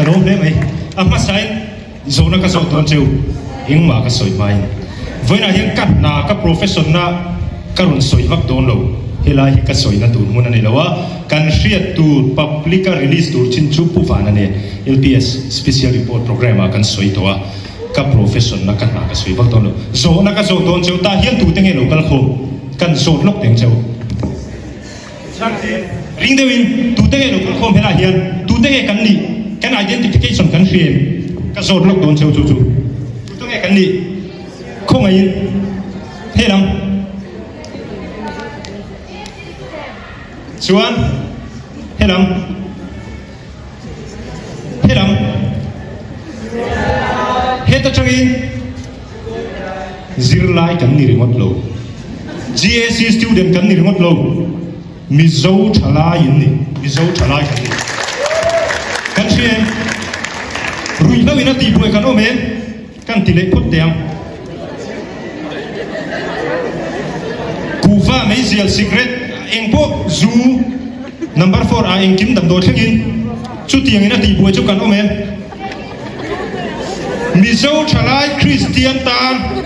Ka lawm hle mai. A hmasain zawhna ka zawt dawn cheu, engmah ka sawi hmain. Vawiinah hian ka hna, ka profession-na ka rawn sawi vak dawn lo. Helai hi ka sawina tur hmun a ni lo a, kan hriat tur public-a release tur chin chu Pu Vana nen LPS Special Report Programme-ah kan sawi tawh a, ka profession-na ka hna ka sawi vak dawn lo. Zawhna ka zawt dawn cheu, tah hian tute nge lo kal khawm? Kan zawt lawk teng cheu. Ring deuhin, tute nge lo kal khawm helaiah hian? Tute nge kan nih? Kan identification kan hria em? Ka zawt lawk dawn cheu chu chu. Tute nge kan nih? Khawngaihin helam chuan helam helam heta tangin Zirlai kan ni ringawt lo. GAC student kan ni ringawt lo. Mizo thalai in ni. Mizo thalai kan ni. Kan hria em? Ruihhlo in a tihbuai kan awm em? Kan ti leh phawt teh ang. Kuhva, meizial, cigarette, engpawh, zu, number four ah engkim damdawi thlengin chutiang in a tihbuai chu kan awm em? Mizo thalai Kristian tan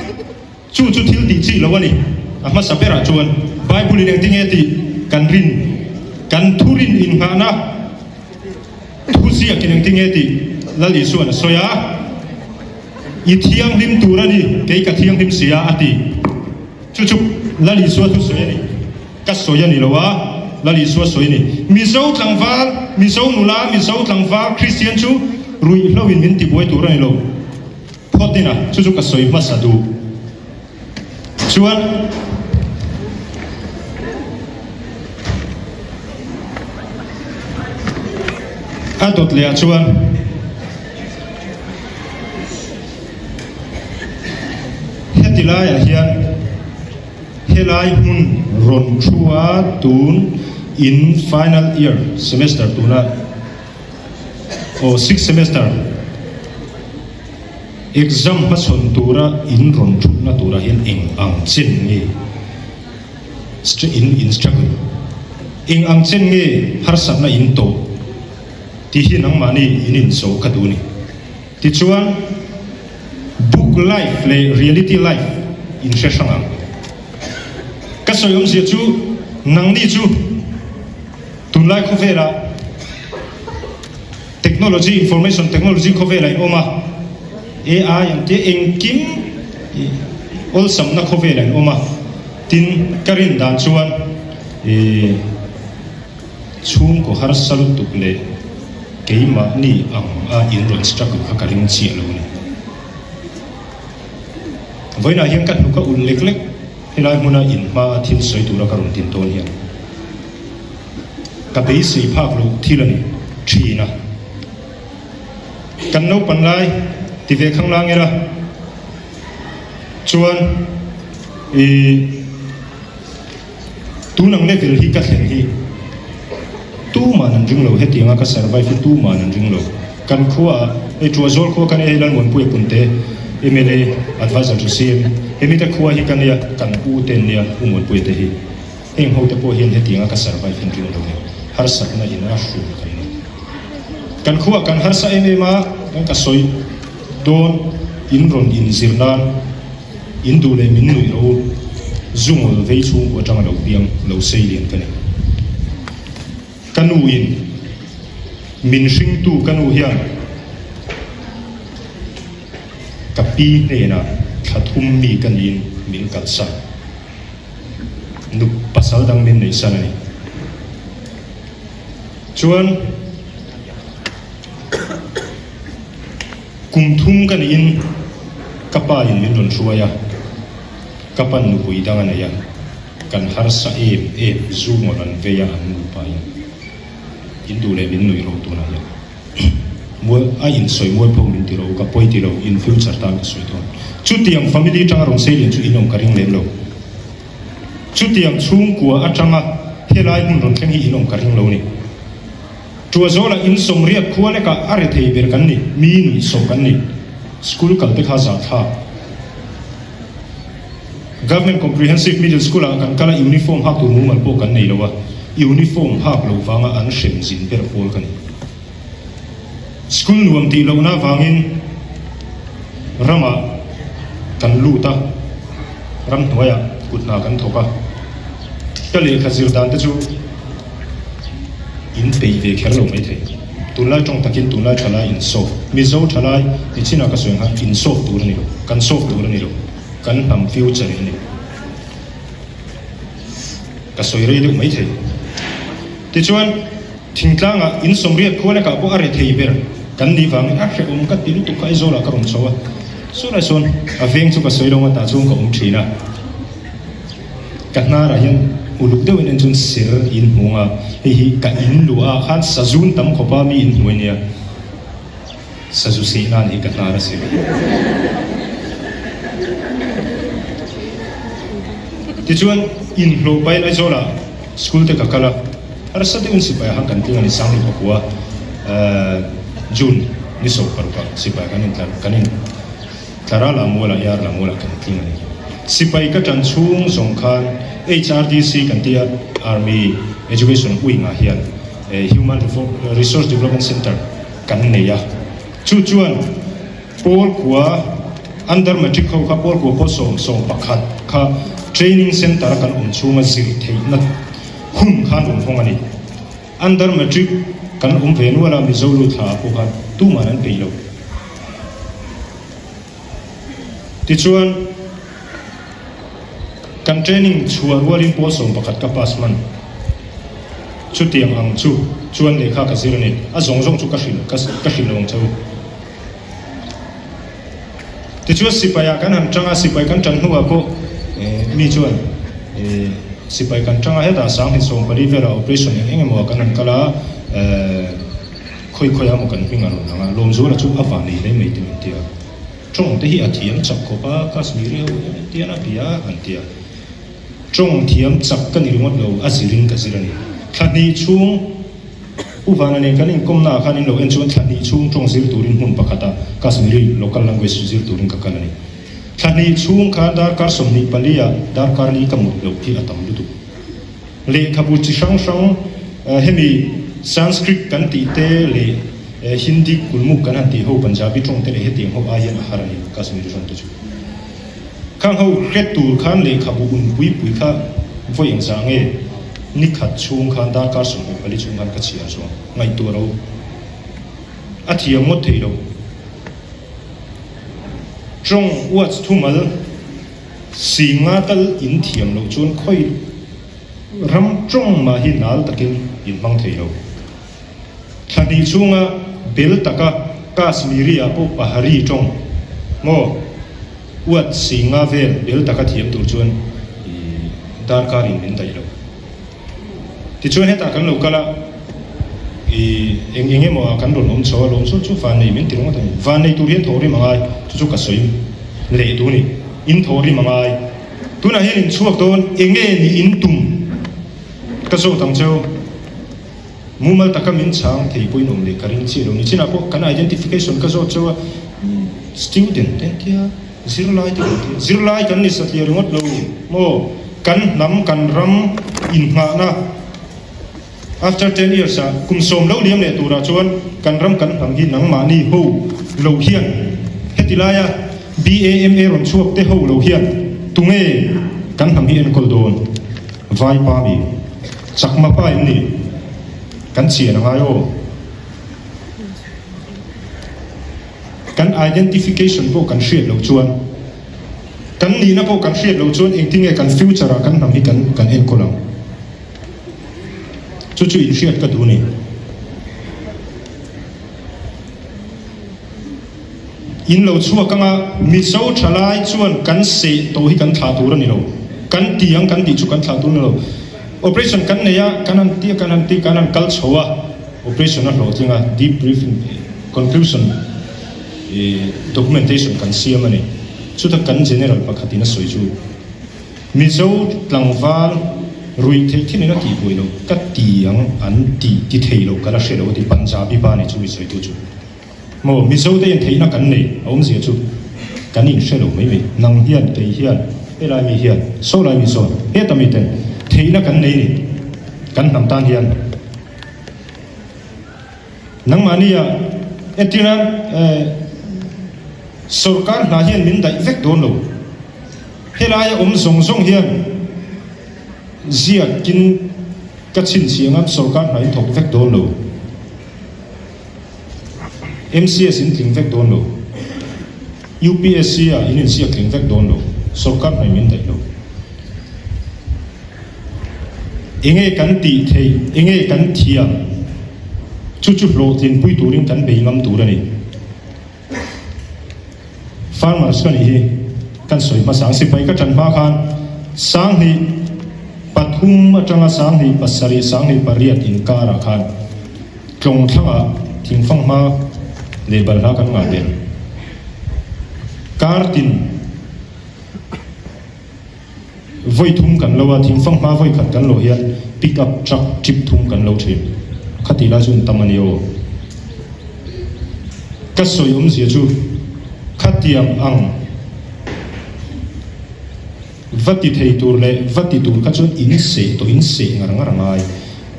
chu chu thil tih chi lo a ni. A hmasa berah chuan Bible in engtin nge tih kan rin, kan thurin innghahna thuziakin engtin nge tih Lal Isuan a sawi a, I thianghlim tur a ni, kei ka thianghlim si a, a ti. Chu chu Lal Isua thusawi a ni. Ka sawi a ni lo a, Lal Isua sawi a ni. Mizo tlangval, Mizo nula, Mizo tlangval Kristian chu ruihhlo in min tibuai tur a ni lo. Phawt in a, chu chu ka sawi hmasa duh. Chuan a dawt leh ah chuan heti laiah hian Helai hmun rawn thu a tun in final year semester tuna aw sixth semester exam hmachhawn tura in rawn thutna turah hian eng ang chen nge in in struggle eng ang chen nge harsatna in tawh tih hi nangmahni in inzawh ka duh a ni. Tichuan, book life leh reality life in hre hrang ang. Ka sawi awmzia chu nangni chu tunlai khawvelah technology, information technology khawvelah in awm a, AI ang te engkim awlsamna khawvelah in awm a, tin ka rin dan chuan ih. Chhungkaw harsa lutuk leh keimahni ang a in rawn struggle kha ka ring chiah lo a ni. Vawiinah hian ka hnuk a ulh lek lek helai hmuna in hma a thil sawi tura ka rawn tin dawn hian ka beisei phak loh thil a ni thin a. Kan naupan lai ti ve khanglang ila chuan ih. Tun ang level hi ka thlen hi tuman an ring lo, hetianga ka survive hi tuman an ring lo. Kan khua ah, hei Tuazawl khua ka nia, hei Lalmuanpuia Punte mla advisor to CM, hemi te khua hi ka nia, kan u te an nia, U Muanpuia te hi. Heng ho te pawh hian hetianga ka survive hi an ring lo ni, harsatna in a hrul kan ni. Kan khua ah kan harsa em em a, ka sawi dawn in rawn inzir nan, In duh leh min nuih ro zungawl vei chhungkua atanga lo piang lo sei lian ka ni. Ka nu in min hringtu ka nu hian ka pi hnenah thla thum mi ka niin min kalsan. Nu pasal dang min neihsan a ni. Chuan. Kum thum ka niin ka pa in min rawn hruai a, ka pan nupui dang a nei a, kan harsa em em zu ngawt an vei a an nupa in in duh leh min nuih ro tunah hian mual a in sawi mual pho min ti ro ka pawi ti lo in future tan ka sawi dawn chutiang family tanga rawn sei lian chu in awm ka ring lem lo chutiang chhungkua atanga helai hmun rawn thleng hi in awm ka ring lo ni. Tuazawla in sawmriat khua lekah a rethei ber kan ni, mi nuihsawh kan ni. School kal te kha zahthlak. Government Comprehensive Middle School ah kan kal a uniform hak tur mumal pawh kan nei lo a, uniform hak lo vanga an hrem zin ber pawl ka ni. School nuam tih lohna avangin ramah kan lut a, ramhnuaiah kut hna kan thawk a. Ka lehkha zir dan te chu in peih ve kher lo maithei. Tunlai tawng takin tunlai thalai insawp, Mizo thalai nichinah ka sawi ang khan insawp tur a ni lo, kan sawp tur a ni lo, kan hnam future in a ni. Ka sawi rei deuh maithei. Tichuan. Thingtlangah in sawmriat khua lekah pawh a re thei ber kan nih vangin a hrehawm ka ti lutuk kha Aizawlah ka rawn chho a, sawnah sawn a veng chu ka sawi lo a tah chuan ka awm thin a, ka hnarah hian uluk deuhin en chuan ser in hmu ang a, hei hi ka in luah ah khan sazun tam khawpa mi in hmu a nia. Sazu seh nan hi ka hnar a si. Tichuan, inhlawh pahin Aizawlah school te ka kal a, harsa deuhin sipai ah khan kan tling a ni, Sangni pakua June ni sawm parukah sipai kan intlar kan in tlar a, Lamualah Yar Lamualah kan tling a ni. Sipai ka tan chhung zawng khan HRDC kan tia Army Education Wing ah hian Human Resource Development Centre kan nei a, chu chuan Pawl kua under matric ho kha Pawl kua pawh 11 kha training centre a kan awm chhunga zir theihna hun khan rawn hawng a ni. Under matric kan awm ve nual a, Mizo lut thla ah pawh khan tuman an peih lo. Tichuan kan training chhuah rualin pawl 11 ka pass hman. Chutiang ang chu chuan lehkha ka zir a ni. A zawng zawng chu ka hrilh ka ka hrilh lo ang che u. Tichuan sipai ah kan han tang a, sipai kan tan hnuah pawh mi chuan sipai kan tang a, hetah 1024 velah operation eng eng emaw ah kan han kal a, Khawi khawi a maw kan hming a rawn lang a, Lawmzuala chu a van ei hle mai te min ti a, tawng te hi a thiam chak khawp a, Kashmiri ho hian an tian a bia an ti a, tawng thiam chak ka ni ringawt lo, a zirin ka zir a ni. Thla hnih chhung U Vana nen kan inkawmna ah khan in lo en chuan thla hnih chhung tawng zir turin hmun pakhat ah Kashmiri local language zir turin ka kal a ni. Thla hnih chhung khan darkar 24 ah darkar li ka mut loh hi a tam lutuk. Lehkhabu chi hrang hrang hemi Sanskrit kan tih te leh Hindi kulmuk kan han tih ho Punjabi tawng te leh hetiang ho ai hian a har a ni Kashmiri tawng te chu. Khang ho hret tur khan lehkhabu un pui pui kha vawi engzah nge ni khat chhung khan darkar 24 chhung khan ka chhiar zawng ngaihtuah ro a thiam ngawt thei lo. Tawng uats thumal. Singa tal in thiam loh chuan khawi ram tawng mah hi nal takin in hmang thei lo. Thla hnih chhunga bel taka Kashmiri ah pawh Pahari tawng maw uat singa vel bel taka thiam tur chuan darkar in min daih lo. Tichuan hetah kan lo kal a, i eng eng emaw ah kan rawn awm chho a, lawm chu chu vannei min ti ringawt a ni. Vannei tur hian thaw rim a ngai, chu chu ka sawi leh duh a ni. In thaw rim a ngai. Tunah hian in chhuak dawn, enge ni in tum ka zawt ang cheu. Mumal taka min chhang thei pawhin awm leh ka ring chiah lo ni. Chinah pawh kan identification ka zawt cheu a, student te an tia. Zirlai te kan ti a, zirlai kan ni satliah ringawt lo maw? Kan hnam, kan ram inngahna after ten years ah kum sawm lo liam leh turah chuan kan ram kan hnam hi nangmahni ho lo hian heti laia BAMA rawn chhuak te ho lo hian tunge kan hnam hi enkawl dawn? Vaipa mi? Chakma pa em ni? Kan chian a ngai aw. Kan identification pawh kan hriat loh chuan, kan nihna pawh kan hriat loh chuan engtinge kan future ah kan hnam hi kan kan enkawl ang? Chu chu inhriat ka duh a ni. In lo chhuak anga Mizo thalai chuan kan seh tawh hi kan thlah tur a ni lo. Kan ti ang kan tih chu kan thlah tur a ni lo. Operation kan nei a, kan han ti a, kan han ti, kan han kal chho a. Operation a hlawhtling a, deep briefing conclusion documentation kan siam a ni. Chuta kan General pakhatin a sawi chu, Mizo tlangval ruih theih thin in a tih buai lo, ka ti ang an ti ti thei lo ka la hre lo a ti, Punjabi pa nih chu mi sawitu chu. Maw Mizo te in theihna kan nei a awmzia chu kan in hre lo mai mai, nang hian, kei hian, helai mi hian, sawlai mi sawn, heta mi ten theihna kan nei ni kan hnam tan hian. Nangmahnia. Entirnan sorkar hna hian min daih vek dawn lo. Helaia awm zawng zawng hian ziakin ka chhinchhiah anga sorkar hna in thawk vek dawn lo. MCS in tling vek dawn lo. UPSC ah in inziak tling vek dawn lo. Sorkar hna in min daih lo. Enge kan tih theih, enge kan thiam, chu chu hlawhtlinpui turin kan bei ngam tur a ni. Farmers ka nih hi kan sawi hmasa ang. Sipai ka ṭan hma khan 2003 aṭanga 2007, 2008 inkarah khan tlawng thlangah thingfang hma leh balhla kan ngah ber. Kar tin. Vawi thum kan lo a, thingfang hma vawi khat kan lo hian pick up truck trip thum kan lo thin. Khati lai chu an tam a ni aw. Ka sawi awmzia chu khatiang ang va ti thei tur leh va ti tur kha chuan in seh tawh in seh ngar ngar a ngai.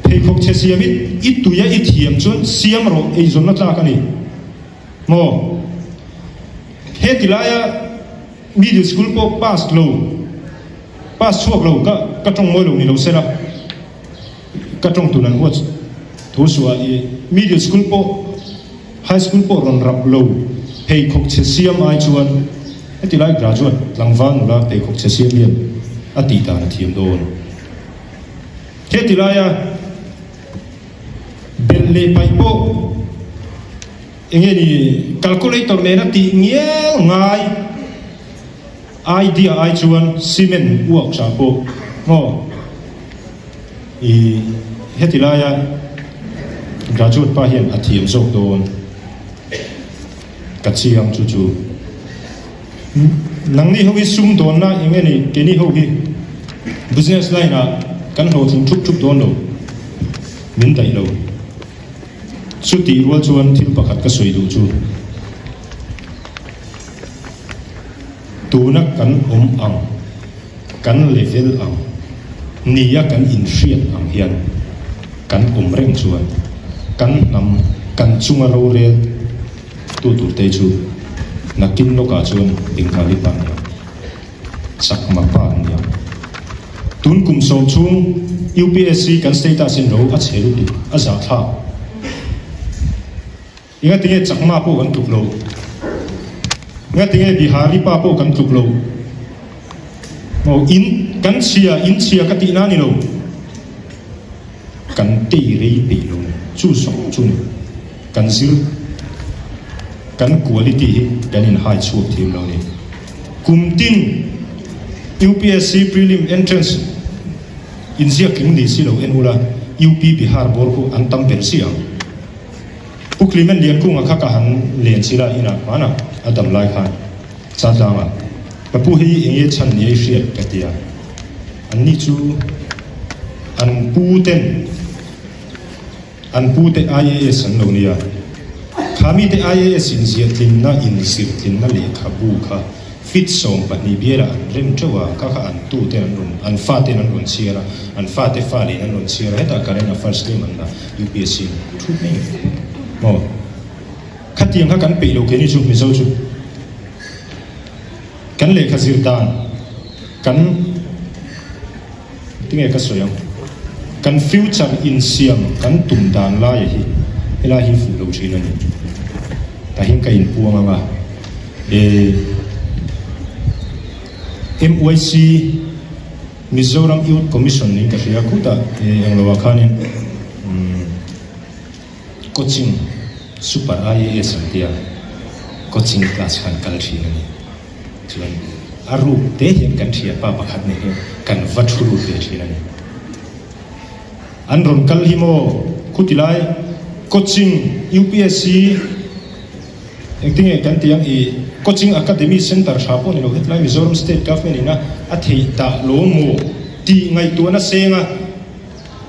Pheikhawk chhe siam i i tuia i thiam chuan siam rawh eizawnna tlak a ni maw? Heti laia. Middle school pawh pass lo, pass chhuak lo ka ka tawng mawi lo ni lo sela, ka tawng tun an huat thu suah i middle school pawh high school pawh rawn rap lo pheikhawk chhe siam ai chuan heti lai graduate tlangval nula pheikhawk chhe siam hian a tih dan a thiam dawn. Heti laia belh leh paih pawh. Enge ni calculator nena tih ngial ngai idea ai chuan cement uak tha pawh maw i heti laia graduate pa hian a thiam zawk dawn ka chiang chu chu nangni ho hi sumdawnna enge ni keini ho hi business line ah kan hlawhtling thup thup dawn lo min daih lo. Chutih rual chuan thil pakhat ka sawi duh chu, tuna kan awm ang, kan level ang, nia kan inhriat ang hian kan awm reng chuan kan hnam, kan chunga rorel tu turte chu nakin lawkah chuan Bengali pa nia. Chakma pa an nia. Tun kum sawm chhung UPSC kan status in ro a chhe lutuk, a zahthlak. Engatinge Chakma pawh kan tluk lo? Engatinge Bihari pa pawh kan tluk lo? Aw, in kan chhia, in chhia ka tihna a ni lo. Kan tei rei peih lo ni. Chu zawng chu ni. Kan zir, kan quality hi kan inhai chhuak thiam lo ni. Kum tin UPSC prelim entrance inziak tling ni si lo en ula, UP Bihar bawr khu an tam ber si ang. Pu Clement Liankunga kha ka han len si la inah hmanah a dam lai khan Chaltlangah ka pu hei enge chhan ni ei hriat ka ti a, anni chu an pu ten An pute IAS an lo nia. Kha mite IAS inziah tlinna, inzir tlinna lehkhabu kha fit 12 bialah an rem teuh a, kha kha an tuten an rawn, an faten an rawn chhiar a, an fate fa leh in an rawn chhiar a, hetah current affairs tlem an la UPSC in thu mai maw? Khatiang kha kan peih lo keini chu Mizo chu kan lehkha zir dan kan. Tinge ka sawi ang? Kan future insiam kan tum dan laia hi helai hi fuh lo thin a ni. Tahin ka inpuang ang a, e MYC, Mizoram Youth Commission niin ka hria khutah e englo ah khanin umm coaching super IAS an tia coaching class khan kal thin a ni. Chuan a ruk te hian kan thianpa pakhat nen hian kan va thu lut ve thin a ni. An rawn kal hi maw khuti lai coaching UPSC engtinge kan tih ang i coaching academy center tha pawh ni lo hetlai Mizoram state government ina a theih dah lo maw tih ngaihtuahna senga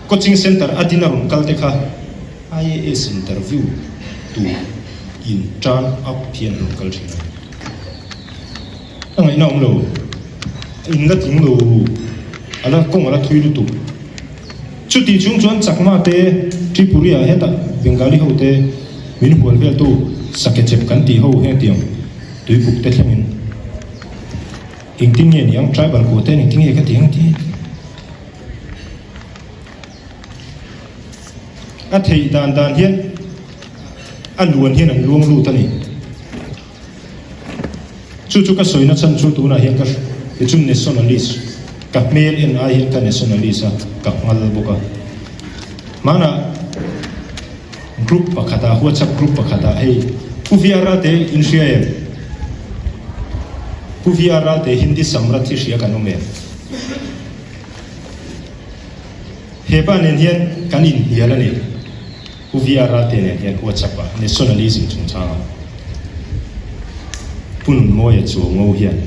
coaching center a din a rawn kal te kha IAS interview tur in turn up hian an rawn kal thin a ni. A ngaihna awm lo, in la tling lo, a la kawng a la thui lutuk. Chutih chung chuan Chakma te, Tripuri ah hetah Bengali ho te min hual vel tu. Sakechep kan tih ho hengtiang tuikuk te thlengin engtin nge niang tribal quota in engtin nge ka ti ang tih a theih dan dan hian a luan hian an luang lut a ni. Chu chu ka sawi na chhan chu tunah hian ka kei chu nationalist ka hmel en ai hian ka nationalist a ka nghal bawk a. Hmanah group pakhatah whatsapp group pakhatah hei Pu VR te in hria em? Pu VR te Hindi Samrat hi hria kan awm em? He pa nen hian kan inhnial a ni. Pu VR te nen hian WhatsApp ah nationalism chungchanga Pu Nunmawia Chuango hian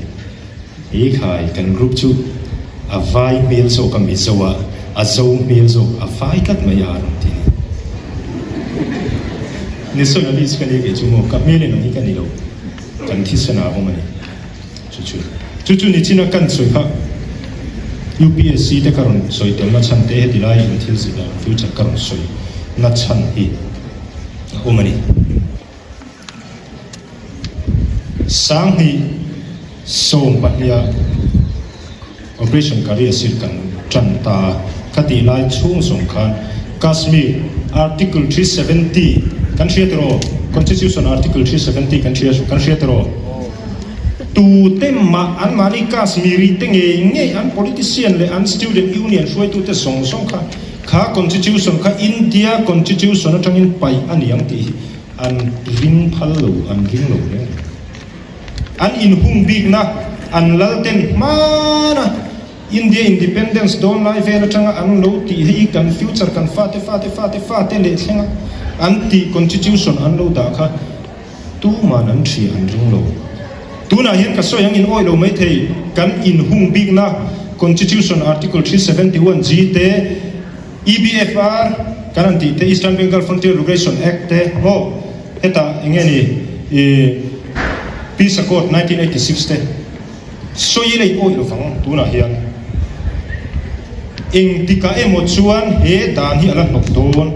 Ei khai kan group chu a vai hmel zawk a Mizo ah a zo hmel zawk a vai tlat mai a rawn ti ni. Nationalist ka nia kei chu maw ka hmel en ang hi ka ni lo kan thisen ah a awm a ni. Chu chu chu chu nichina kan sawi kha UPSC te ka rawn sawi tel na chhan te heti lai in thil zir dan future ka rawn sawi na chhan hi a awm a ni. Sanghnih 12 ah Operation Career Sir kan tan ta a, khatih lai chhung zawng khan Kashmir Article 370 kan hria tiraw? Constitution Article 370 kan hria kan hria tiraw? Tute mah anmahni Kashmiri te ngei ngei an politician leh an student union hruaitute zawng zawng kha kha Constitution kha India Constitution atangin paih a ni ang tih hi an ring phal lo, an ring lo reng reng. An inhung bikna an lal ten hmana India Independence dawn lai vel atanga an lo tih hei kan future kan fate fate fate fate leh thlenga an tih constitution an lo dah kha tuman an thria an ring lo. Tunah hian ka sawi ang in awih lo maithei kan inhung bikna constitution article 371 G te EBFR kan han tih te, Eastern Bengal Frontier Regulation Act te maw hetah eng nge ni ih Peace Accord 1986 te sawi lei awih lovang tunah hian engtikah emaw chuan he dan hi a la hnawk dawn.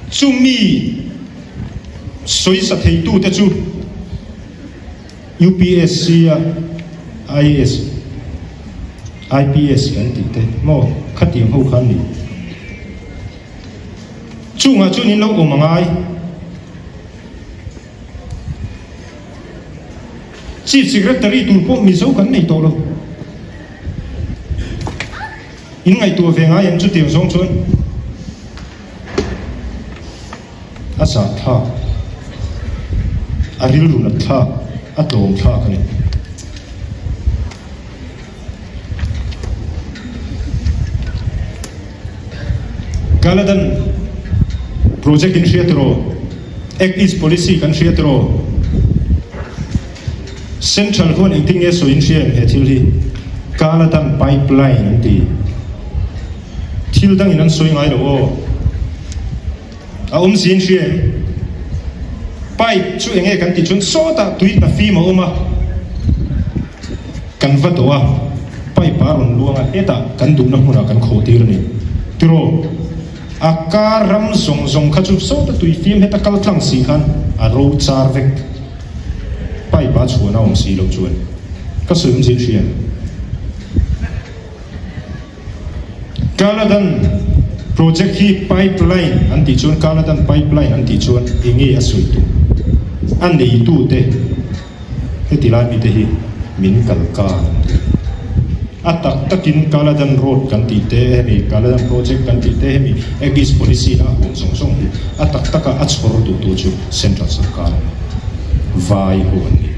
Chumi sawisa theitute chu. UPSC a IAS, IPS kan tih te maw khatiang ho kha an ni. Chungah chuan in lo awm a ngai. Chief Secretary tur pawh Mizo kan nei tawh lo. In ngaihtuah ve ngai em chutiang zawng chuan? A zahthlak, a rilru nat thlak, a tlawm thlak a ni. Kaladan project in hria tiraw? Act East policy kan hria tiraw? Central huan engtin nge sawi in hria em he thil hi? Kaladan pipeline an ti. Thil dangin an sawi ngai lo aw. A awm zin hria em? Pipe chu enge kan tih chuan sawtah tui hna fim a awm a, kan va dawh a, pipe a rawn luang a, hetah kan duhna hmunah kan khawh tir a ni. Tiraw? A kar ram zawng zawng kha chu sawta tui fim heta kal tlang si khan a ro char vek. Pipe a chhuahna awm si loh chuan ka sawi awm zin hria em? Kaladan project hi pipeline an tih chuan Kaladan pipeline an tih chuan enge a sawi tum? A neitute heti lai mite hi min kal kar an ti. A tak takin Kaladan road kan tih te hemi Kaladan project kan tih te hemi Act East policy na a huam zawng zawng hi a tak taka a chhawr duhtu chu Central Sarkar a ni. Vai ho an ni.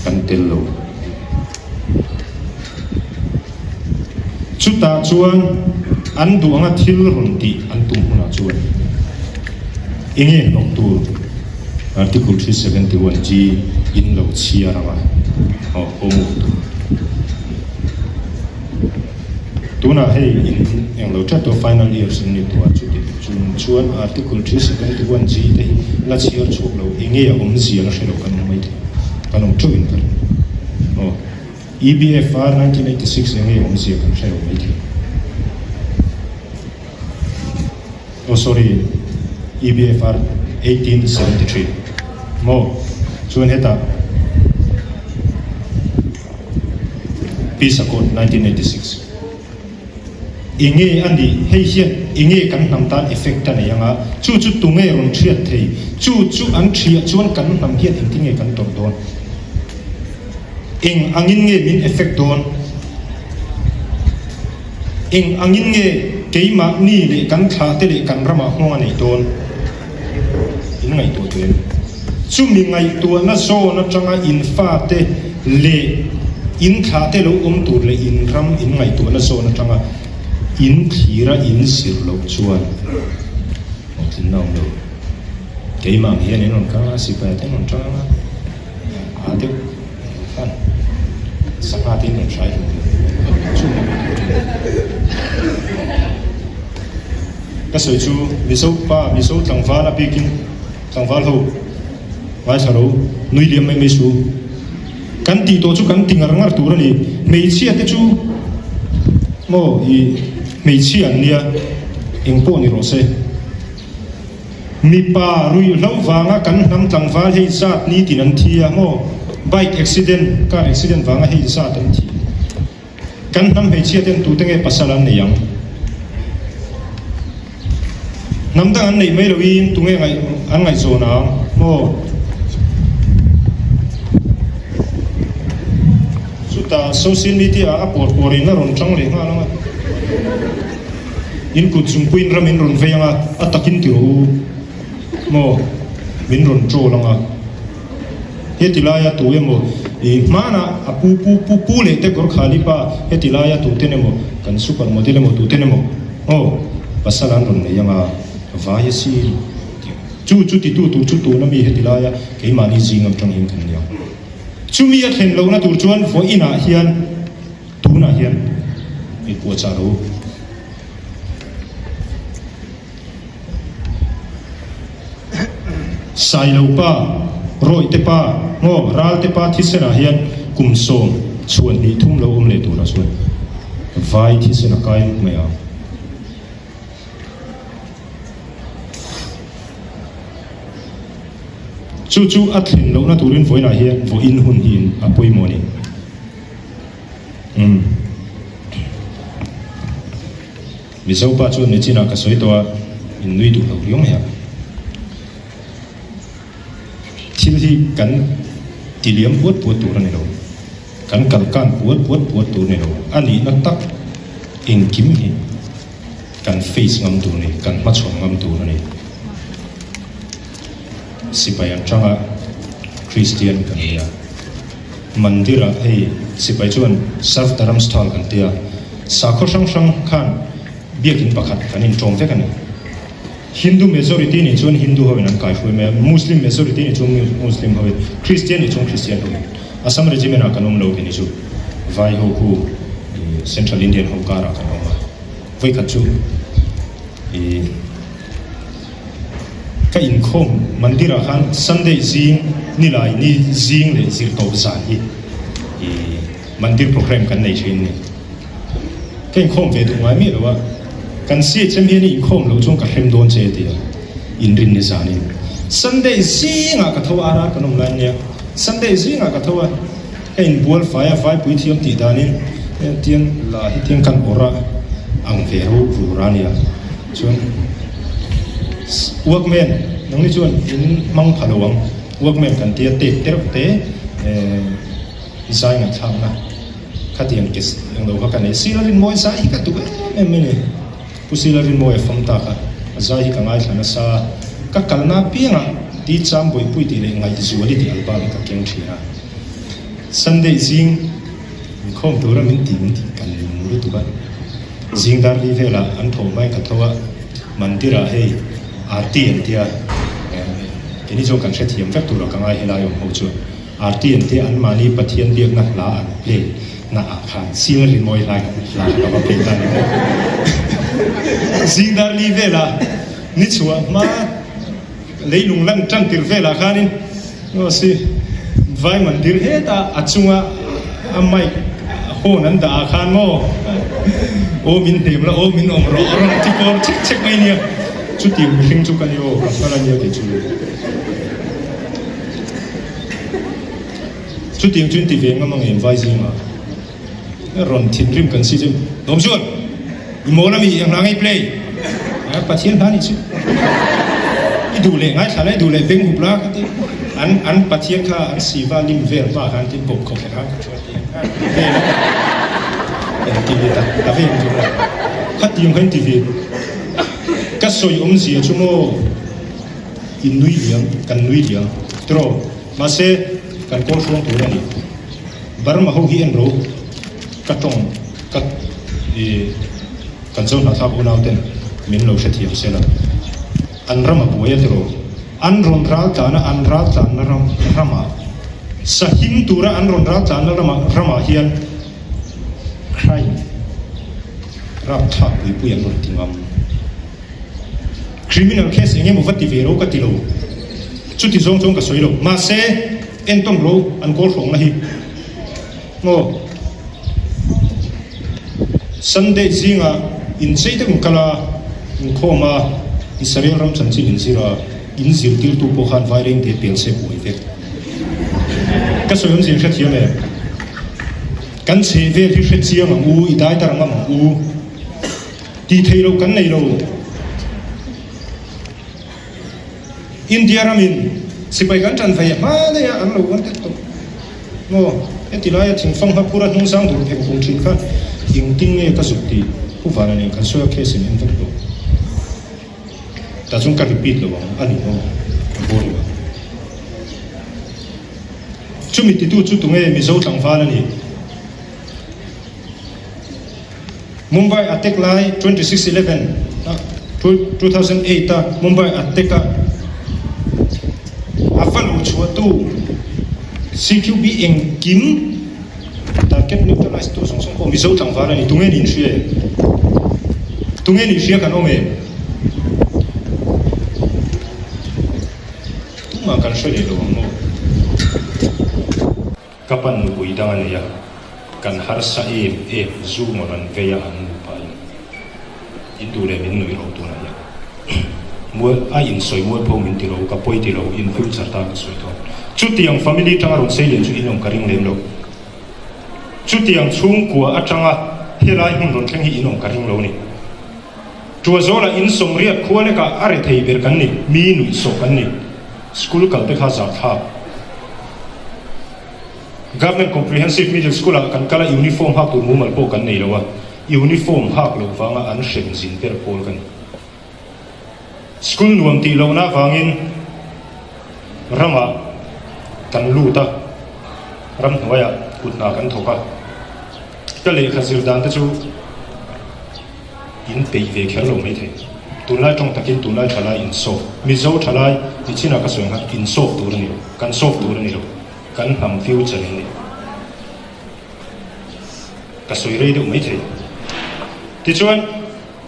Kan tel lo. Chutah chuan an duh anga thil rawn tih an tum hunah chuan enge hnawk tur Article 371 G in lo chhiar anga aw homework tur. Tunah hei in englo tlat tawh final years in ni tawh a chuti chung chuan Article 371 G te hi la chhiar chhuak lo enge a awmzia la hre lo kan awm maithei kan awm teuh in ka ring aw. EBFR 1986 enge awmzia kan hre lo maithei. Oh sorry EBFR. 1873 maw? Chuan hetah Peace Accord 1986 enge a nih? Hei hian enge kan hnam tan effect a nei anga chu chu tunge rawn thiat thei? Chu chu an thiah chuan kan hnam hian engtin nge kan tawrh dawn? Eng angin nge min effect dawn? Eng angin nge keimahni leh kan thlahte leh kan ramah nghawng a neih dawn? In ngaihtuah teh em? Chumi ngaihtuahna zawn atanga in fate leh in thlahte lo awm tur leh in ram in ngaihtuahna zawn atanga in thlira in zir loh chuan hlawhtlinna a awm lo. Keimah ang hian in rawn kal a, sipai te an rawn tang a. A deuh khan sangha te in rawn hrai hlawm lo chu mai tur a ni. Ka sawi chu Mizo pa Mizo tlangval a bikin tlangval ho ngaithla ro nui liam mai mai su. Kan tih tawh chu kan ti ngar ngar tur a ni. Hmeichhia te chu maw i hmeichhia an nia eng pawh ni rawh se. Mipa ruihhlo vanga kan hnam tlangval hei zat nitin an thi a maw? Bike accident, car accident vanga hei zat an thi. Kan hnam hmeichhia ten tute nge pasal an nei ang? Hnam dang an neih mai loin tunge ngaih an ngaihzawn ang maw? Chutah social media ah a pawr pawr in a rawn tang leh nghal ang a. In kut chungpuiin ram in rawn vei anga, a takin ti rawh u maw, min rawn troll anga. Heti laia tu emaw i hmanah a pu pu pu pu leh te Gorkhali pa heti laia tu ten emaw kan super model emaw tu ten emaw aw pasal an rawn nei anga vai a sin tih chu chu titu tur chu tuna mi heti laia keimahni zing atang hian kan nia. Chumi a thlen lohna tur chuan vawiinah hian. Tunah hian i puahchah lo. Sailo pa, Rawihte pa, maw Ralte pa thisenah hian kum sawm chhuan hnih thum lo awm leh turah chuan vai thisen a kai nuk mai ang. Chu chu a thlen lohna turin vawiinah hian vawiin hun hi a pawimawh a ni. Umm. Mizo pa chuan nichinah ka sawi tawh a, in nui duh lo riau mai a. Thil hi kan ti liam puat puat tur a ni lo, kan kal kan puat puat puat tur a ni lo, a nihna tak engkim hi kan face ngam tur a ni, kan hmachhawn ngam tur a ni. Sipai atanga Kristian kan ni a. Mandir ah hei sipai chuan Sarv Dharam Sthal kan tia, sakhaw hrang hrang khan biakin pakhat kan inṭawm vek a ni. Hindu majority nih chuan Hindu ho in an kaihruai mai a, Muslim majority nih chuan Muslim ho in, Christian nih chuan Christian ho in. Assam Regiment ah kan awm lo kini chu vai ho khu Central Indian ho karah kan awm a, vawikhat chu i. Ka inkhawm mandir ah khan Sunday zing nilai ni zing leh zirtawp zan hi i mandir program kan nei thin ni. Ka inkhawm ve duh ngai miah lo a, kan CHM hian i inkhawm loh chuan ka hrem dawn che tia inrin ni zanin Sunday zingah ka tho a arar kan awm lai ania Sunday zingah ka tho a ka inbual fai a vaipui thiam tih danin tiang la hi tiang kan awrh a ang ve ro rur a nia. Chuan workman nangni chuan in hmang pha lo ang, workman kan tia tape te reuh te zai ngaihthlakna khatiang ke englo kha ka nei. Sir Rinmawia zai hi ka duh em em mai ni. Pu Sir Rinmawia fam ta kha a zai hi ka ngaithla nasa. Ka kalna apiangah Di Cham Bawihpui tih leh Ngaihzuali tih album hi ka keng thin a. Sunday zing inkhawm tura min ti min tih kan ning lutuk a. Zing dar li velah an tho mai ka tho a, mandir ah hei Aarti an tia, keini chuan kan hrethiam vek tur a ka ngai helai awm ho chuan Aarti an tia anmahni Pathian biakna hla an play na ah khan sir rimawi hlai hla ka va play ta ni maw. Zing dar li velah ni chhuah hma Leilung lan tan tir velah khanin aw si vai mandir heta a chunga a mic horn an dah ah khan maw aw min hnem la aw min awm rawh a rawn ti kawr chek chek mai nia. Chutiang mihring chu ka ni aw, ka nghal a nia kei chu. Chutiang chu in ti ve ngam ang em vai zingah? Rawn thinrim kan si chu lawm chuan i mawl ami eng hla ngei play a Pathian hla nih chu i duh leh ngaithla la i duh leh beng hup la ka ti an an Pathian kha an siva lim vel hma khan tin bawp khawp kher khan ka thu a ti a ti vel a eng ti ve tak ta ve ang chu maw khatiang kha in ti ve ka sawi awmzia chu maw in nui liam kan nui liam tiraw mahse kan kawl hruang tur a ni. Burma ho hi en ro ka tawng ka i kan zo hnahthlak unau ten min lo hrethiam se la an ram a buai a tiraw an rawn ral tlan a an ral tlan na ram ramah sahim tura an rawn ral tlan na ramah ramah hian crime rapthlak puipui an rawn ti ngam criminal case eng emaw va ti ve ro ka ti lo chuti zawng chuan ka sawi lo mahse Entawn ro an kawl hrawngna hi maw Sunday zingah inchei deuh in kal a, inkhawm a, Israel ram chanchin in zir a, in zirtirtu pawh khan vaireng te pel se buai vek. Ka sawi awmzia in hrethiam em? Kan chhe vel hi hrechiang ang u, i dai dar ngam ang u. Tih theih loh kan nei lo. India ramin sipai kan ṭan ve hma daih a, an lo wanted tawh maw? Heti laia thingfang hma phura hnung sang dur pheng phung ṭhin kha engtin nge ka zuk tih Pu Vana nen kan sawi a case in en vek tawh. Tah chuan ka repeat lo ang, a ni maw? A boring ang. Chumi titu chu tunge Mizo tlangval a ni? Mumbai attack lai 26/11 a 2008 a Mumbai attack a a va lo chhuahtu CQB engkim target neutralize tu zawng zawng pawh Mizo tlangval a ni. Tunge nih hria em? Tunge nih hria kan awm em? Tumah kan hre leh lo ang maw? Ka pan nupui dang a nei a, kan harsa em em zu ngawr an vei a an nupa in in duh leh min nuih ro tunah hian mual a in sawi mualpho min ti ro ka pawi ti lo in future tan ka sawi dawn chutiang family tanga rawn sei lian chu in awm ka ring lem lo chutiang chhungkua atanga helai hmun rawn thleng hi in awm ka ring lo ni Tuazawla in sawmriat khua lekah a rethei ber kan ni mi nuih sawh kan ni. School kal te kha zahthlak. Government Comprehensive Middle School ah kan kal a uniform hak tur mumal pawh kan nei lo a, uniform hak loh vanga an hrem zin ber pawl ka ni. School nuam tih lohna avangin ramah kan lut a, ramhnuaiah kut hna kan thawk a, ka lehkha zir dan te chu In peih ve kher lo maithei. Tunlai tawng takin tunlai thalai in solve. Mizo thalai ni chinah ka sawi ang khan in solve tur a ni lo. Kan solve tur a ni lo. Kan hnam future in ni. Ka sawi rei deuh maithei. Tichuan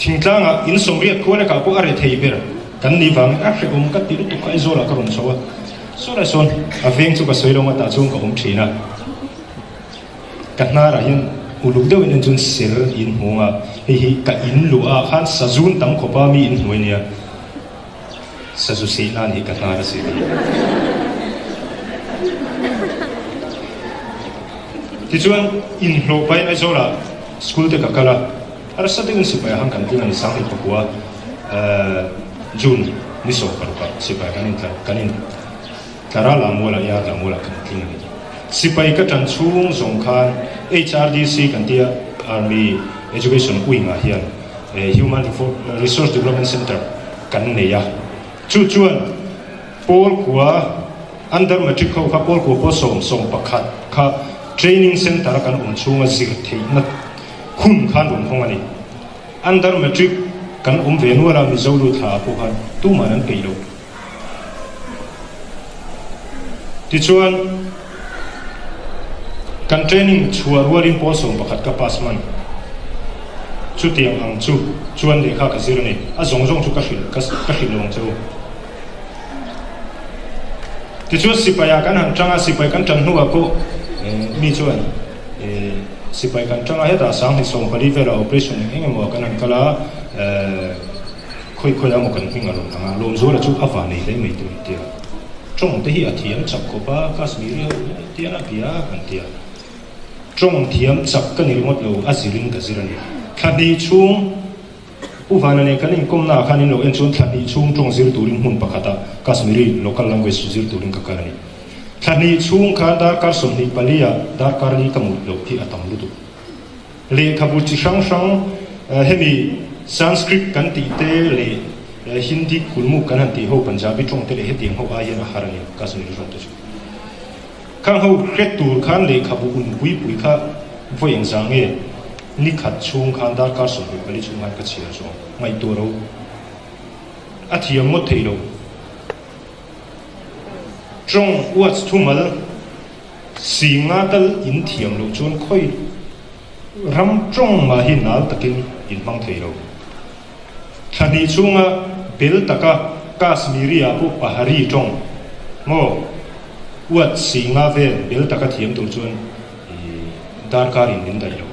thingtlangah in sawmriat khua lekah pawh a re thei ber kan ni vangin a hrehawm ka ti lutuk kha Aizawlah ka rawn chho a. Saw lai sawn a veng chu ka sawi lo ang a tah chuan ka awm thin a. Ka hnarah hian uluk deuhin en chuan ser in hmu ang a, hei hi ka in luh ah khan sazun tam khawp a mi in hnuai nia, sazu seh nan hi ka hnar a seh a. Tichuan inhlawh pahin Aizawlah school te ka kal a, harsa deuhin sipai ah khan kan tling a ni, Sanghnih pakua June ni 16 ah sipai kan intlar kan in. Tlara Lamuala i ar Lamuala kan tling a ni. Sipai ka tan chhung zawng khan HRDC kan tia Army Education Wing ah hian Human Resource Development Centre kan nei a. Chu chuan Pawl khua Under Matric ho kha Pawl khua pawl 11 kha Training Centre a kan awm chhunga zir theihna hun khan rawn hawng a ni. Under Matric kan awm ve nual a Mizo lut thla ah pawh khan tuman an peih lo. Tichuan, kan training chhuah rualin pawl 11 ka pass hman. Chutiang ang chu chuan lehkha ka zir a ni. A zawng zawng chu ka hrilh ka hrilh lo ang che u. Tichuan sipai ah kan han tang a, sipai kan tan hnuah pawh mi chuan sipai kan tang a, hetah 2014 velah operation eng eng emaw ah kan han kal a. Khawi khawi a maw kan hming a rawn lang a, Lawmzuala chu a va nei hle mai tur an ti a. Tawng te hi a thiam chak khawp a, Kashmiri ho tian a bia an ti a. Tawng thiam chak ka ni ringawt lo, a zirin ka zir a ni. Thla hnih chhung Pu Vana nen kan inkawmna ah khan in lo en chuan thla hnih chhung tawng zir turin hmun pakhata Kashmiri local language zir turin ka kal a ni. Thla hnih chhung khan darkar 24 ah darkar li ka mut loh hi a tam lutuk. Lehkhabu chi hrang hrang hemi Sanskrit kan tih te leh Hindi kulmuk kan han tih ho Punjabi tawng te leh hetiang ho ai hian a har a ni Kashmiri tawng te chu. Khang ho hre tur khan lehkhabu un pui pui kha vawi engzah nge ni khat chhung khan darkar 24 chhung khan ka chhiar zawng ngaihtuah ro a thiam ngawt thei lo. Tawng uats thumal singa tal in thiam loh chuan khawi ram tawng mah hi nal takin in hmang thei lo. Thla hnih chhunga bel taka Kashmiri-ah pawh Pahari tawng maw uat singa vel bel taka thiam tur chuan darkarin min daih lo.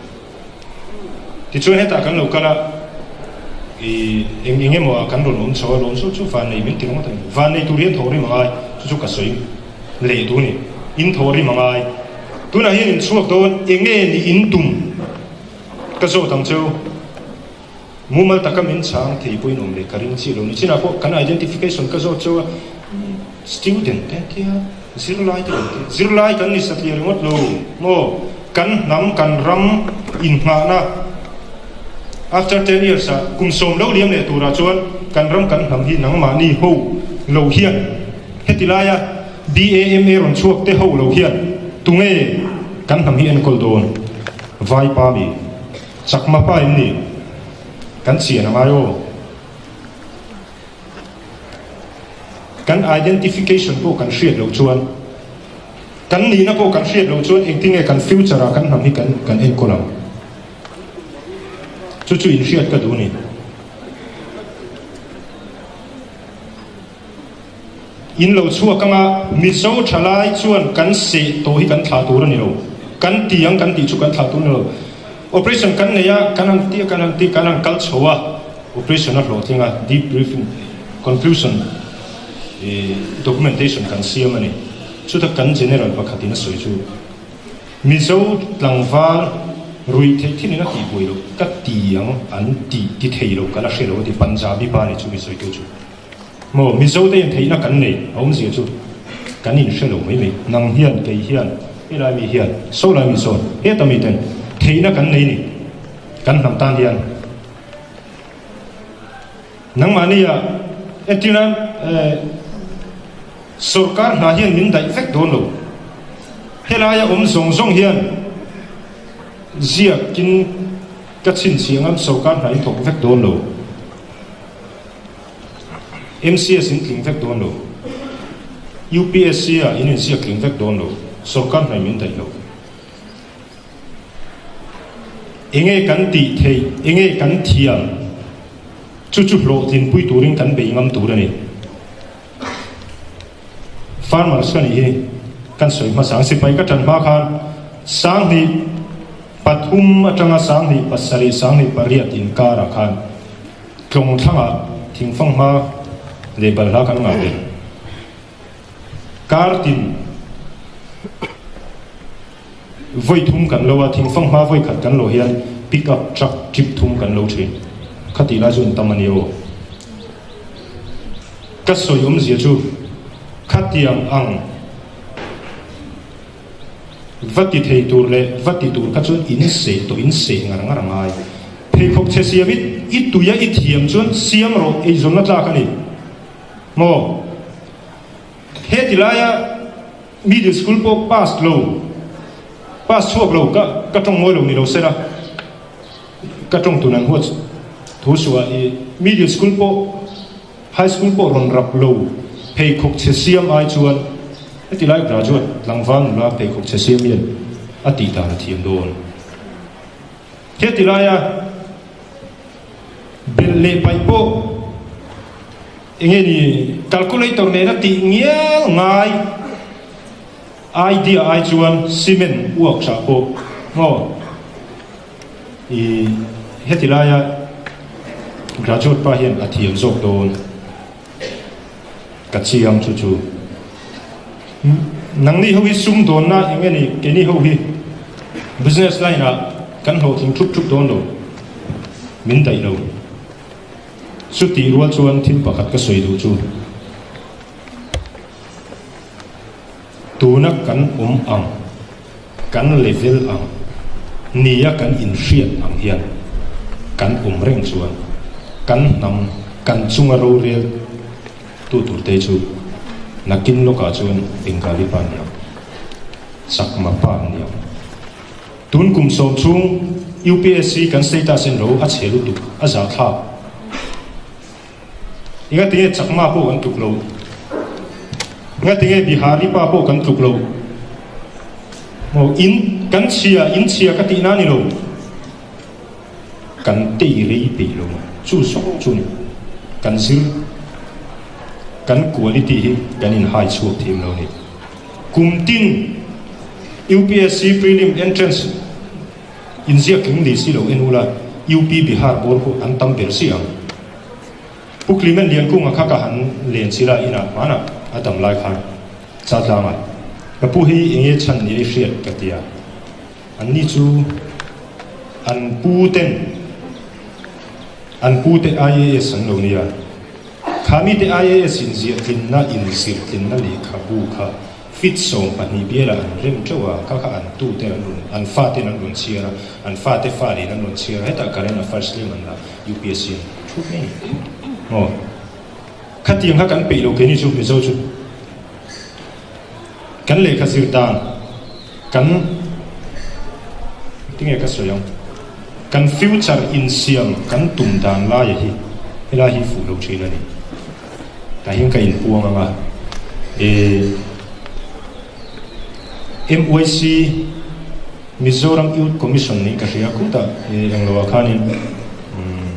Tichuan hetah kan lo kal a, ih eng eng emaw ah kan rawn awm chho a, lawm chu chu vannei min ti ringawt a ni. Vannei tur hian thawh rim a ngai, chu chu ka sawi leh duh a ni. In thawh rim a ngai. Tunah hian in chhuak dawn, eng nge ni in tum ka zawt ang cheu. Mumal taka min chhang thei pawhin awm leh ka ring chiah lo ni. Chinah pawh kan identification ka zawt chauh a, student te an ti a, zirlai te kan ti a, zirlai kan ni satliah ringawt lo maw? Kan hnam, kan ram inngahna after ten years ah kum sawm lo liam leh turah chuan kan ram kan hnam hi nangmahni ho lo hian heti laia BAMA rawn chhuak te ho lo hian tunge kan hnam hi enkawl dawn? Vaipa mi. Chakma pa in ni kan chian a ngai aw. Kan identification pawh kan hriat loh chuan, kan nihna pawh kan hriat loh chuan engtinge kan future ah kan hnam hi kan kan enkawl ang. Chu chu in hriat ka duh a ni. In lo chhuak anga Mizo thalai chuan kan seh tawh hi kan thlah tur a ni lo. Kan ti ang kan tih chu kan thlah tur a ni lo. Operation kan nei a, kan han ti a, kan han ti, kan han kal chho a, operation a hlawhtling a, debriefing, conclusion, documentation kan siam a ni. Chuta kan general pakhatin a sawi chu, Mizo tlangval ruih theih thilin a tihbuai loh ka ti ang an ti ti thei lo ka la hre lo a ti, Punjabi pa ni chu mi sawitu chu. Maw, Mizo te hian theihna kan nei, a awmzia chu kan inhre lo mai mai. Nang hian, kei hian, helai mi hian, sawlai mi sawn, heta mi ten theihna kan nei ni, kan hnam tan hian. Nangmahnia entirnan sorkar hna hian min daih vek dawn lo. Helaia awm zawng zawng hian ziakin ka chhinchhiah ngam sorkar hna in thawk vek dawn lo. MCS in tling vek dawn lo. UPSC ah in inziak tling vek dawn lo. Sorkar hnaih min daih lo. Enge kan tih theih, enge kan thiam, chu chu hlawhtlinpui turin kan bei ngam tur a ni. Farmers ka nih hi kan sawi hmasa ang. Sipai ka tan hma khan 2003 atanga 2007, 2008 inkarah khan Tlawng thlangah thingfang hma leh balhla kan ngah ve. Kar tin vawi thum kan lo a, thingfang hma vawi khat kan lo hian pick up truck trip thum kan lo thin. Khatih lai chu an tam a ni aw. Ka sawi awmzia chu khatiang ang Va ti thei tur leh va ti tur kha chuan in seh tawh in seh ngar ngar a ngai. Pheikhawk chhe siam i i tui a i thiam chuan siam rawh eizawnna tlak a ni maw? Heti laia middle school pawh pass lo pass chhuak lo ka ka tawng mawi lo ni lo sela ka tawng tun an huat thu suah i middle school pawh High school pawh rawn rap lo, pheikhawk chhe siam ai chuan heti lai graduate tlangval nula pheikhawk chhe siam hian a tih dan a thiam dawn. Heti laia belh leh paih pawh enge ni calculator nena tih ngial ngai idea ai chuan cement uak hrah pawh maw. I heti laia. Graduate pa hian a thiam zawk dawn. Ka chiang chu chu. Nangni ho hi sumdawnna eng nge ni keini ho hi business line ah kan hlawhtling thup thup dawn lo. Min daih lo. Chutih rual chuan thil pakhat ka sawi duh chu. Tuna kan awm ang, kan level ang, nia kan inhriat ang hian kan awm reng chuan kan hnam, kan chunga rorel tu turte chu nakin lawkah chuan Bengali pa an ni ang, Chakma pa an ni ang. Tun kum sawm chhung UPSC kan status en ro a chhe lutuk, a zahthlak. Engatinge Chakma pawh kan tluk lo? Engatinge Bihari pa pawh kan tluk lo? Maw in kan chhia, in chhia ka tihna a ni lo. Kan tei rei peih lo chu zawng chu ni. Kan zir, kan quality hi kan inhai chhuak thiam lo a ni. Kum tin UPSC prelim entrance Inziak tling ni si lo en ula, UP Bihar bawr khu an tam ber si ang. Pu Clement Liankunga kha ka han len chila inah hmanah a dam lai khan Chaltlangah ka pu hi enge chhan ni ei hriat ka ti a, anni chu an pu ten an pu te IAS an lo nia, kha mite IAS inziah tlinna inzir tlinna lehkhabu kha Fit 12 bialah an rem teuh a, kha kha an tute an rawn, an faten an rawn chhiar a, an fate fa leh an rawn chhiar a, hetah current affairs tlem an la UPSC an thu mai a ni. Aw, khatiang kha kan peih lo keini chu Mizo chu kan lehkha zir dan kan tinge ka sawi ang, kan future insiam kan tum dan laia hi helai hi fuh lo thin a ni. Tah hian ka inpuang ang a, e MYC, Mizoram Youth Commission nih ka hria khutah e englo ah khanin umm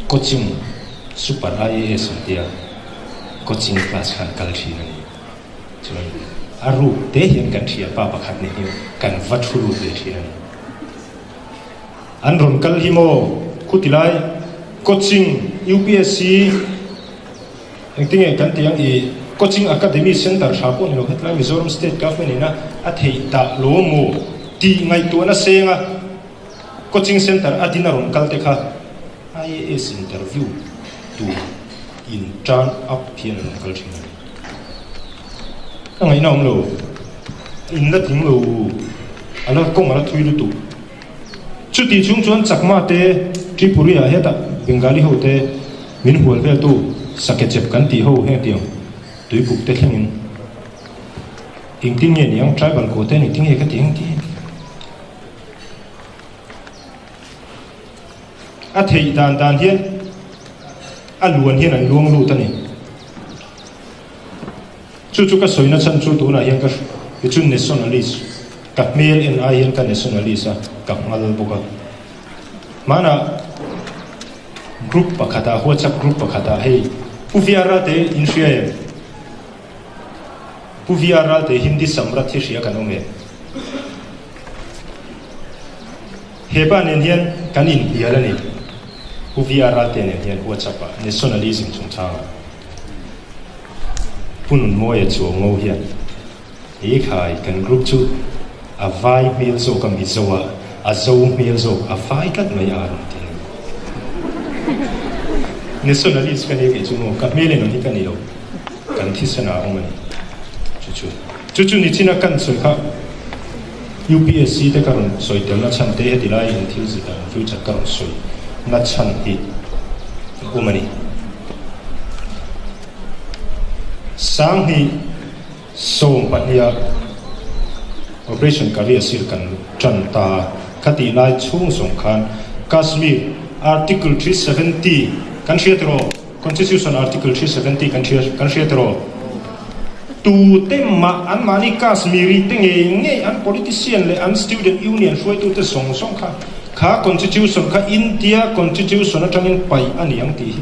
coaching Super IAS an tia coaching class khan kal thin a ni. Chuan a ruk te hian kan thianpa pakhat nen hian kan va thu lut ve thin a ni. An rawn kal hi maw? Khuti lai coaching UPSC engtinge kan tih ang i coaching academy center tha pawh ni lo hetlai Mizoram state government ina a theih dah lo maw tih ngaihtuahna senga coaching center a din a rawn kal te kha IAS interview tur in turn up hian an rawn kal thin a ni. Ka ngaihna awm lo, in la tling lo, a la kawng a la thui lutuk. Chutih chung chuan Chakma te, Tripuri ah hetah Bengali ho te min hual vel tu Sakechep kan tih ho heng tiang tuipuk te thlengin engtin nge niang tribal ko te engtin nge ka ti ang tih a theih dan dan hian a luan hian an luang lut a ni. Chu chu ka sawi na chhan chu tunah hian ka hi chu nationalist ka hmel en ai hian ka nationalist a, ka nghal bawk a. Hmanah group pakhatah WhatsApp group pakhatah hei Pu Viara te in hria em? Pu Viara te Hindi Samrat hi hria kan awm em? Hepa nen hian kan inhnial a ni. Pu Viara te nen hian WhatsApp ah nationalism chungchangah. Pu Nunmawia Chuango hian he khai kan group chu a vai hmel zawk a Mizo a, a zo hmel zawk a vai tlat mai a rawn ti a ni. Nationalist ka nia kei chu maw, ka hmel en ang hi ka ni lo, kan thisen ah a awm a ni. Chu chu. Chu chu nichina kan sawi kha UPSC te ka rawn sawi tel na chhan te heti lai in thil zir dan future ka rawn sawi na chhan hi a awm a ni. 2012 ah Operation Kariya sir kan tan ta a, khatih lai chhung zawng khan Kashmir Article 370 kan hria tiraw? Constitution Article 370 kan hria kan hria tiraw? Tute mah anmahni Kashmiri te ngei ngei an politician leh an student union hruaitute zawng zawng kha kha Constitution kha India Constitution atangin paih a ni ang tih hi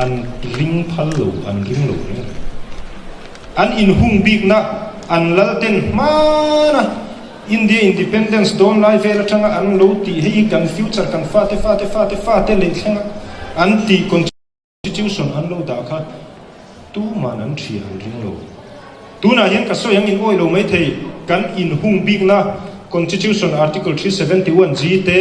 an ring phal lo, an ring lo reng reng. An inhung bikna an lal ten hmana India Independence dawn lai vel atanga an lo tih hei hi kan future kan fate fate fate fate leh thlenga. An tih Constitution an lo dah kha tuman an hria an ring lo. Tunah hian ka sawi ang in awih lo maithei, kan inhung bikna Constitution Article 371 G te,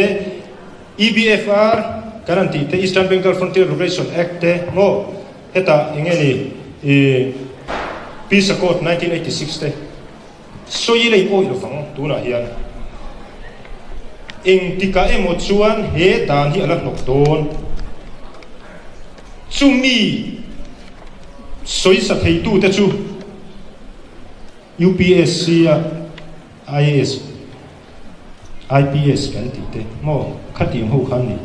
EBFR kan han tih te, Eastern Bengal Frontier Regulation Act te maw, hetah eng nge ni i Peace Accord 1986 te sawi ila in awih lovang tunah hian engtikah emaw chuan he dan hi a la hnawk dawn. Chumi sawisa theitute chu UPSC a IAS, IPS kan tih te maw khatiang ho kha an ni.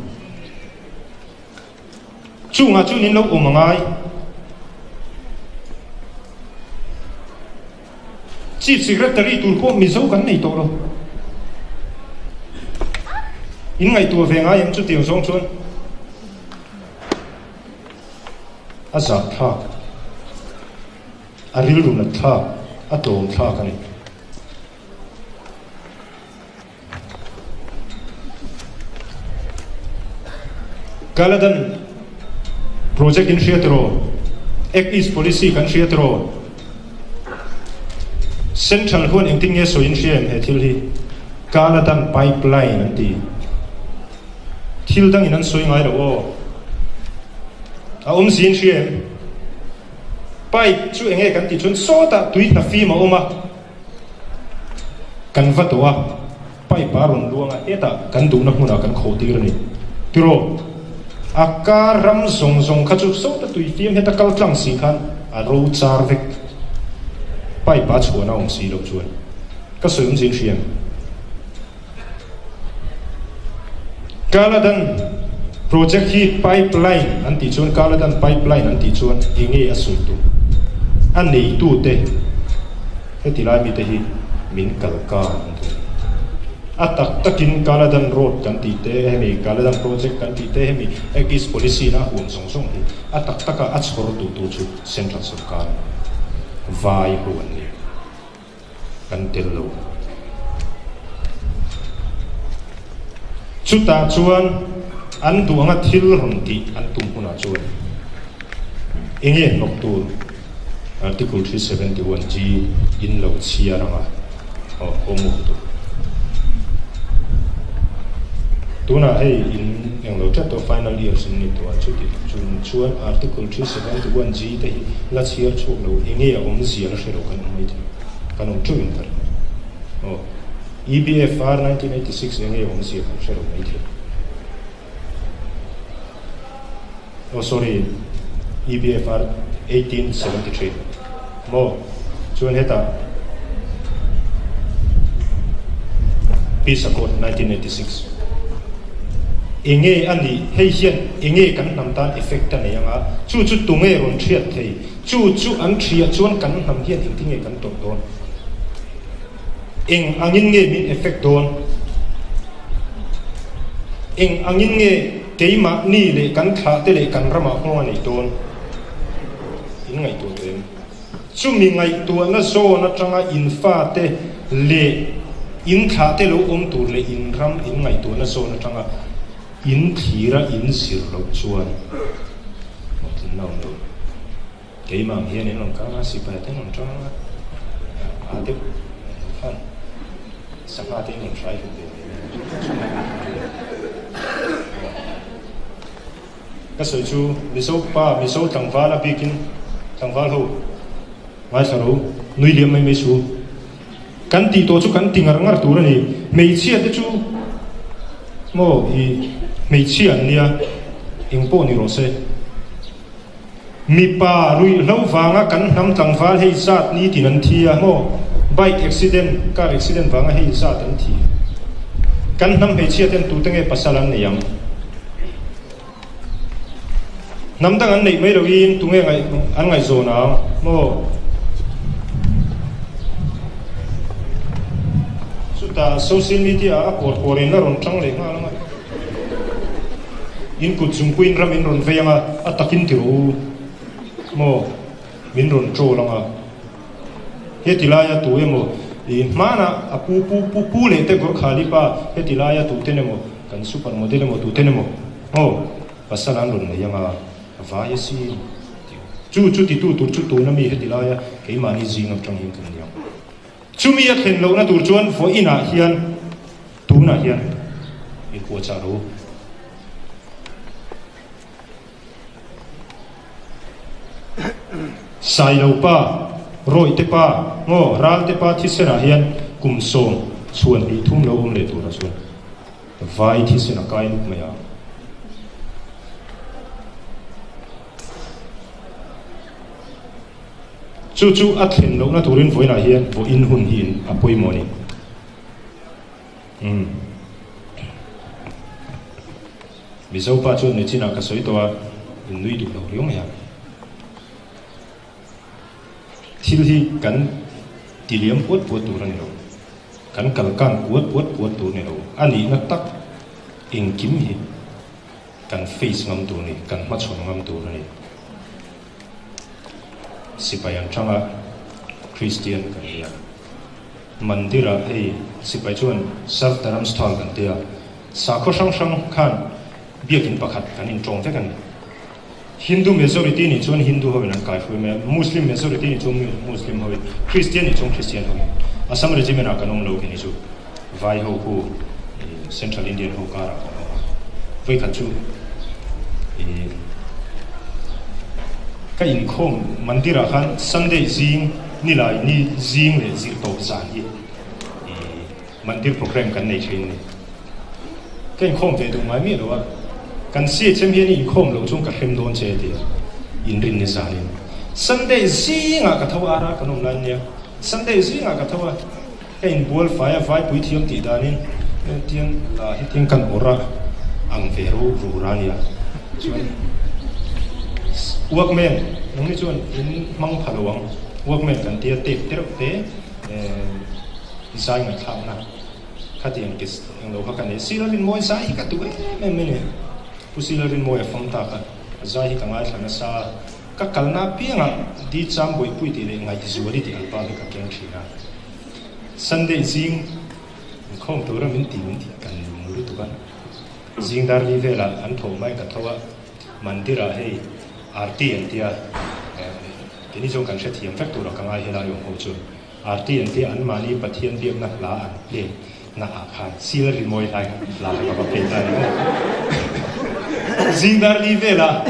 Chungah chuan in lo awm a ngai. Chief Secretary tur pawh Mizo kan nei tawh lo. In ngaihtuah ve ngai em chutiang zawng chuan a zahthlak, a rilru nat thlak, a tlawm thlak a ni. Kaladan project in hria tiraw? Act East policy kan hria tiraw? Central huan engtin nge sawi in hria em he thil hi? Kaladan pipeline an ti. Thil dangin an sawi ngai lo aw. A awmzia in hria em? Pipe chu enge kan tih chuan sawtah tui hna fim a awm a. Kan va tawh a, pipe a rawn luang a, hetah kan duhna hmunah kan khawh tir a ni. Tiraw, a kar ram zawng zawng kha chu sawta tui fiam heta kal tlang si khan a ro char vek. Pipe a chhuahna awm si loh chuan ka sawi awmzia in hria em? Kaladan project hi pipeline an tih chuan Kaladan pipeline an tih chuan enge a sawi tur? A neitute heti lai mite hi min kal kar an ti. A tak takin Kaladan road kan tih te, hemi Kaladan project kan tih te, hemi Act East policy in a huam zawng zawng hi a tak taka a chhawr duh tu chu Central sawrkar vai ho an ni. kan tel lo. Chutah chuan an duh anga thil rawn tih an tum hunah chuan enge hnawk tur Article 371 G in lo chhiar anga aw homework tur. Tunah hei in englo tlat tawh final years in ni tawh a, chuti chung chuan Article 371 G te hi la chhiar chhuak lo enge a awmzia la hre lo kan awm mai thei, kan awm teuh in ka ring. Aw EBFR 1986 enge a awmzia kan hre lo mai thei. Oh sorry, EBFR 1873 maw? Chuan hetah Peace Accord 1986 enge a nih? Hei hian enge kan hnam tan effect a nei anga, chu chu tunge rawn thiat thei? Chu chu an thiah chuan kan hnam hian engtinge kan tawrh dawn? Eng angin nge min effect dawn? Eng angin nge keimahni leh kan thlahte leh kan ramah nghawng a neih dawn? In ngaihtuah tawh em? Chumi ngaihtuahna zawn atanga in fate leh in thlahte lo awm tur leh in ram in ngaihtuahna zawn atanga in thlira in zir loh chuan hlawhtlinna a awm lo. Keimah ang hian in rawn kang a, sipai te in rawn tang a, a deuh khan sangha te in rawn hrai hlum ve mai mai Ka sawi chu Mizo pa, Mizo tlangval a bikin tlangval ho ngaithla ro, nui liam mai mai su. Kan tih tawh chu kan ti ngar ngar tur a ni. Hmeichhia te chu maw i hmeichhia an nia, engpawh ni rawh se. Mipa ruihhlo vanga kan hnam tlangval hei zat nitin an thi a maw? Bike accident, car accident vanga hei zat an thi. Kan hnam hmeichhia ten tute nge pasal an nei ang? Hnam dang an neih mai loin tunge an ngaihzawn ang maw? Chutah social media ah a pawr pawr in la rawn tang leh nghal ang a. In kut zungpuiin ram in rawn vei ang a, a takin ti rawh u maw, min rawn troll ang a. Heti laia tu emaw i hmanah a pu pu pu pu leh te Gorkhali pa heti laia tu ten emaw kan super model emaw tu ten emaw maw. Pasal an rawn nei anga vai a si chu chu titu tur chu tuna mi heti laia keimahni zing atang hian kan ni ang. Chumi a thlen lohna tur chuan vawiinah hian tunah hian inpuahchah ro. Sailo pa, Rawihte pa, ngaw Ralte pa thisenah hian kum sawm chhuan hnih thum lo awm leh turah chuan vai thisen a kai nuk mai a. Chu chu a thlen lohna turin vawiinah hian vawiin hun hi a pawimawh a ni. Umm. Mizo pa chuan nichinah ka sawi tawh a, in nui duh lo riau mai a. Thil hi kan ti liam puat puat tur a ni lo, kan kal kang puat puat puat tur a ni lo, a nihna tak engkim hi kan face ngam tur a ni, kan hmachhawn ngam tur a ni. Sipai an chang a, Kristian kan ni a. Mandir-ah hei sipai chuan Sarv Dharamsthal kan ti a, sakhaw hrang hrang khan biakin pakhat kan intawng vek a ni. Hindu majority nih chuan Hindu hoin an kaihruai mai a, Muslim majority nih chuan Muslim hoin, Kristian nih chuan Kristian hoin. Assam Regiment-ah kan awm lo khi ni chu Vai ho khu Central Indian ho karah kan awm a, vawikhat chu ka inkhawm mandir-ah khan Sunday zing nilai ni zing leh zirtawp zan hi mandir program kan nei thin a ni. Ka inkhawm ve duh ngai miah lo a, kan CHM hian i inkhawm loh chuan ka hrem dawn che a ti a, inrinni zanin Sunday zingah ka tho a, ara kan awm lai nia, Sunday zingah ka tho a. Ka inbual fai a, vaipui thiam tih danin hetiang la hetiang kan awrh a ang ve ro rur a nia. Chuan Walkman, nangni chuan in hmang pha lo ang, Walkman kan tia tape te reuh te zai ngaihthlakna khatiang ke englo kha ka nei. Sir Rinmawi zai hi ka duh em em a ni. Pu Sir Rinmawi a fam tak a, a zai hi ka ngaithla nasa. Ka kalna apiangah Di Cham Bawihpui tih leh Ngaihzuali tih album hi ka keng thin a. Sunday zing inkhawm tura min ti min tih kan lung lutuk a. Zing dar li velah an tho mai ka tho a, mandir ah hei Aarti an tia, keini zawng kan hrethiam vek tura ka ngai helai awm ho chu. Aarti an tia anmahni Pathian biakna hla an play na ah khan sil rimawi hlai hla kha ka va play ta ni maw. Zing dar li velah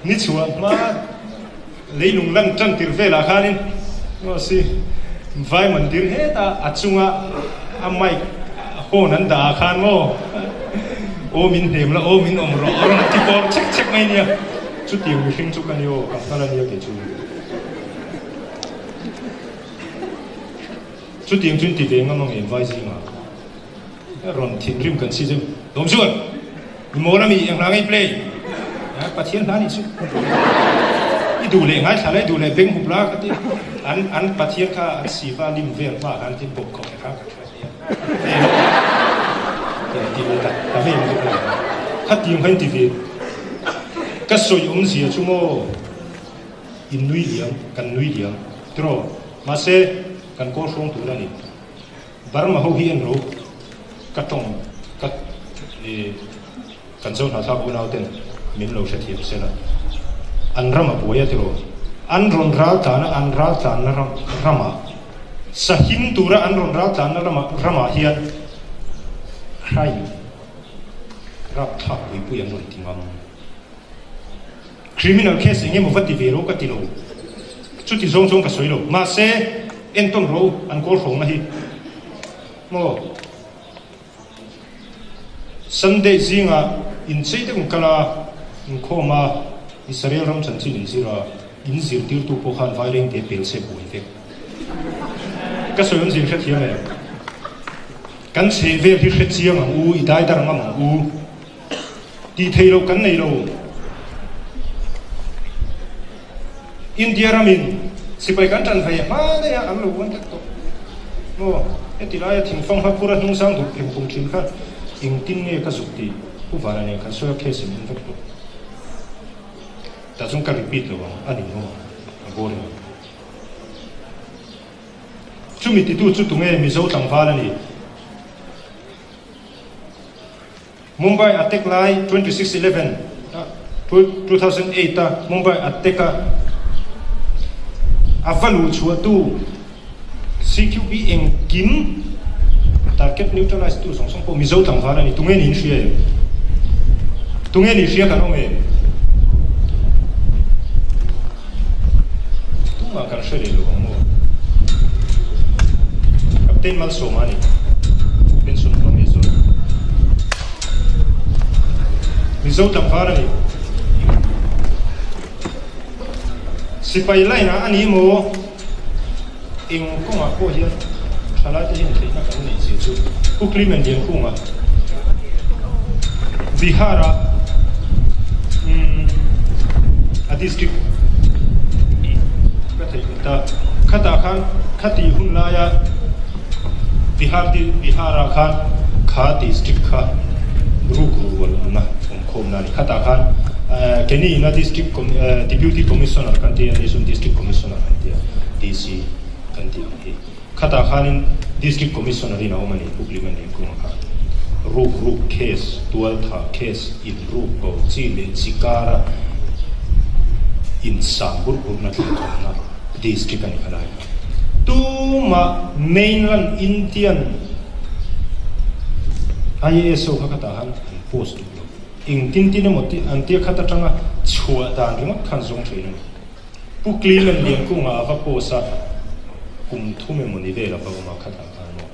Ni chhuah hma leilung lan tan tir velah khanin aw si vai mandir heta a chunga a mic horn an dah ah khan maw aw min hnem la aw min awm rawh a rawn ti pawr chek chek mai nia chutiang mihring chu ka ni aw ka nghal a nia kei chu chutiang chu in ti ve ngam ang em vai zingah. Rawn thinrim kan si chu lawm chuan i mawl ami eng hla ngei play a Pathian hla nih chu i duh leh ngaithla la i duh leh beng hup la ka ti an an Pathian kha an siva lim vel hma khan tin bawk khawp te kha ka hria nia ti ve ta ta ve mai ka kha tiang kha in ti ve ka sawi awmzia chu maw in nui liam kan nui liam tiraw mahse kan kawl hrawng tur a ni. Burma ho hi en ro ka tawng ka i kan zo hnahthlak unau ten min lo hrethiam se la an ram a buai a tiraw an rawn ral tlan a an ral tlan na ram ramah sahim tura an rawn ral tlan na ramah ramah hian crime rapthlak puipui an rawn ti ngam. Criminal case eng emaw va ti ve ro ka ti lo, chuti zawng chuan ka sawi lo. Mahse, entawn ro an kawl hrawngna hi maw Sunday zingah inchei deuh in kal a, inkhawm a, Israel ram chanchin in zir a, in zirtirtu pawh khan vairengte pel se buai vek. Ka sawi awmzia in hrethiam em? Kan chhehvel hi hrechiang ang u, i daidar ngam ang u. Tih theih loh kan nei lo. India ramin sipai kan ṭan ve hma daih a, an lo uan tlat tawh. Maw, heti laia thingfang hma phura hnung sang duk pheng phung ṭhin kha engtin nge ka zuk tih Pu Vana nen khan sawi a case in en vek tawh. Tah chuan ka repeat lo ang, a ni maw? A boring ang. Chumi titu chu tunge Mizo tlangval a ni? Mumbai attack lai 26 11 a. 2008 a Mumbai attack a a va luh chhuahtu CQB engkim target neutralize tu zawng zawng pawh Mizo tlangval a ni. Tunge niin hria em? Tunge nih hria kan awm em? Tumah kan hre leh lo ang maw? Captain Malsawma a ni. Pension hma nge zawn? Mizo tlangval a ni. Sipai line ah a ni maw? Eng kawngah pawh hian thalaite hian theihna kan neih zia chu Pu Clement Liankhunga Bihar-a a district ka theih ta. Khatah khan khati hun laia Bihar Bihar-ah khan kha district kha rukrual awmna awmkhawmna a ni. Khatah khan Kenny ina district deputy commissioner kan ti a ni chuan district commissioner kan ti a, DC kan tih ang hi. Khatah khanin district commissioner in a awm a ni, Pu Clement Liankunga khan. Ruk ruk case, tualthah case, inruk bo chi leh chi kara insang burh burhna thleng awmna district a ni kha lai kha. Tumah mainland Indian IAS ho kha khatah khan an post duh lo. Engtin tin emaw tih an tia khat atanga chhuah dan ringawt khan zawng thin a ni. Pu Clement Liankunga a va post a, kum thum emaw ni vel a va awm a khatah khan maw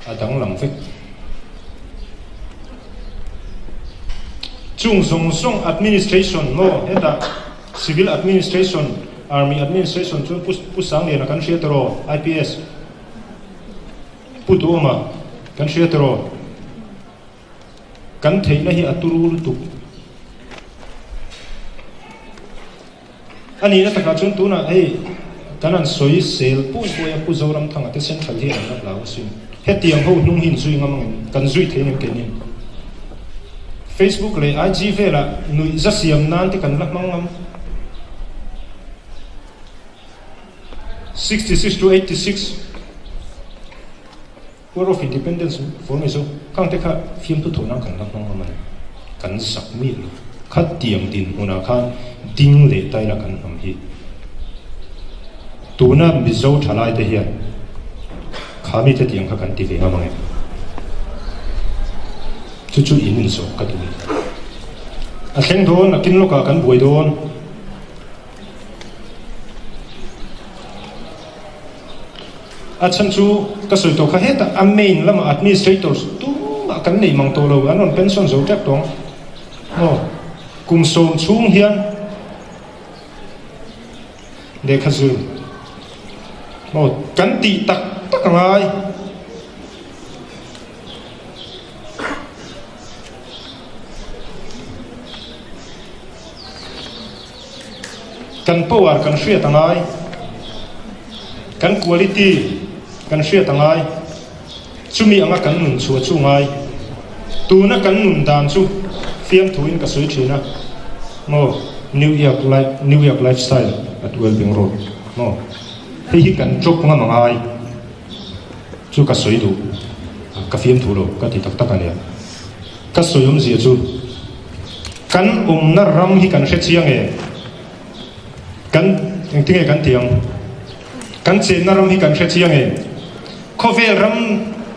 a danglam vek. Chung zawng zawng administration maw hetah civil administration, army administration chuan Pu Pu Sangliana kan hria tawh IPS Pu Duhawma kan hria tawh. Kan theihna hi a turu lutuk. A nihna takah chuan tunah hei kan han sawi sel pui pui a, Pu Zoramthanga te Central hi an la hlau asin. Hetiang ho hnung hi inzui ngam angin kan zui thei ngem keinin. Facebook leh IG velah nuihza siam nan te kan la hmang ngam. 66 to 86. War of Independence for Mizo khang te kha fiamthu thawhna kan la hmang ngam a ni. Kan zak miah lo. Khatiang dinhmunah khan ding leh taila kan hnam hi. Tuna Mizo thalai te hian kha mite tiang kha kan ti ve ngam ang em? Chu chu in inzawh ka duh a ni. A thleng dawn, a kin lawkah kan buai dawn. A chhan chu ka sawi tawh kha hetah a main lamah administrators tumah kan nei mang tawh lo, an rawn pension zo tep tawh ang maw? Kum sawm chhung hian lehkha zir maw kan tih tak tak a ngai. Kan power kan hriat a ngai, kan quality kan hriat a ngai, chumi anga kan nun chhuah chu ngai. Tuna kan nun dan chu fiamthuin ka sawi thin a, maw New York life, New York lifestyle at Welbing Road, maw hei hi kan drop ngam a ngai chu ka sawi duh, ka fiamthu lo ka ti tak tak a nia. Ka sawi awmzia chu kan awmna ram hi kan hre chiang e, kan engtinge kan tih ang? Kan chenna ram hi kan hre chiang e. Khawvel ram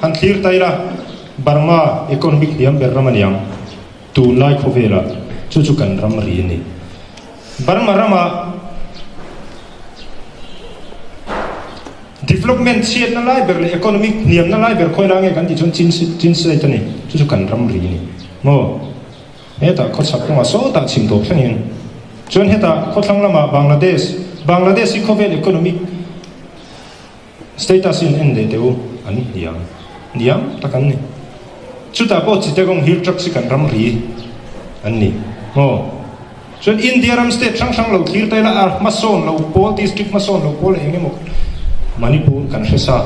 han thlir ta ila Burma economic hniam ber ram a ni ang, tunlai khawvelah chu chu kan ram ri a ni. Burma ramah Development chhiatna lai ber leh economic hniamna lai ber khawi lai nge kan tih chuan Chin Chin State a ni. Chu chu kan ram ri a ni. Maw? Hetah khawchhak kawngah sawtah chhim tawp thlengin. Chuan hetah khawthlang lamah Bangladesh, Bangladesh hi khawvel economic status in en leh teh u, an hniam hniam tak an ni. Chutah pawh Chittagong Hill Tracts hi kan ram ri an ni. Maw? Chuan India ram state hrang hrang lo thlir ta ila a hmasawn lo pawl, district hmasawn lo pawl eng emaw Manipur kan hre sa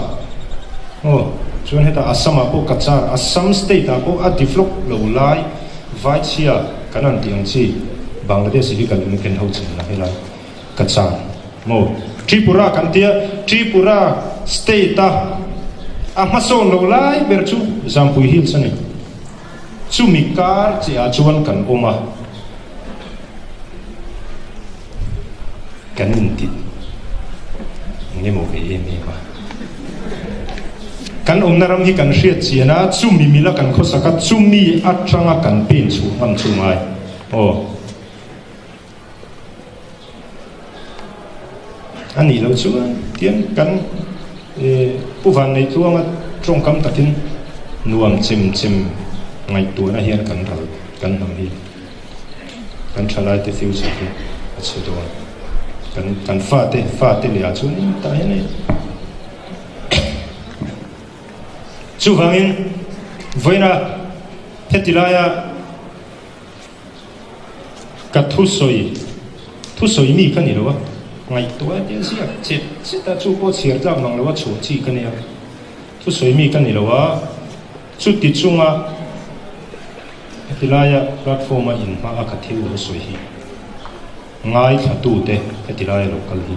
aw. Chuan hetah Assam ah pawh Cachar, Assam state ah pawh a develop lo lai Vaichhia kan han tih ang chi Bangladesh illegal immigrant ho chenna helai Cachar maw. Tripura kan tia Tripura state a a hmasawn lo lai ber chu Zampui Hills a ni. Chumi kar chiah ah chuan kan awm a. Kan inti eng emaw ve em em a. Kan awmna ram hi kan hriat chian a, chumi mila kan khawsak a, chumi atanga kan pen chhuah ngam chu ngai. Aw. A nih loh chuan tian kan Pu Vanneitluanga tawngkam takin nuam chem chem ngaihtuahna hian kan ral kan hnam hi kan thalaite future hi a chhe dawn. Kan kan fate fate leh ah chuan tah hian hei chuvangin vawiina heti laia Ka thusawi, thusawi mi ka ni lo a, ngaihtuah tia ziak chet chet a, chu pawh chhiar tlak mang lo a chhuah chi ka nia. Thusawi mi ka ni lo a, chuti chunga heti laia platform a inhma a ka thil lo sawi hi ngaithlatute heti laia lo kal hi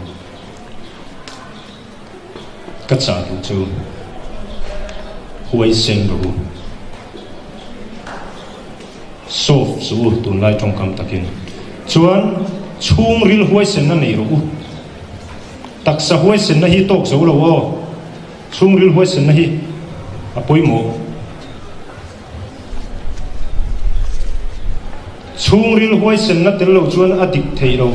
ka chah duh chu huaisen rawh u. Soft chu u tunlai tawngkam takin. Chuan chhungril huaisenna nei rawh u. Taksa huaisenna hi tawk zo lo aw. Chhungril huaisenna hi a pawimawh. Chhungril huaisenna tel lo chuan a dik thei lo.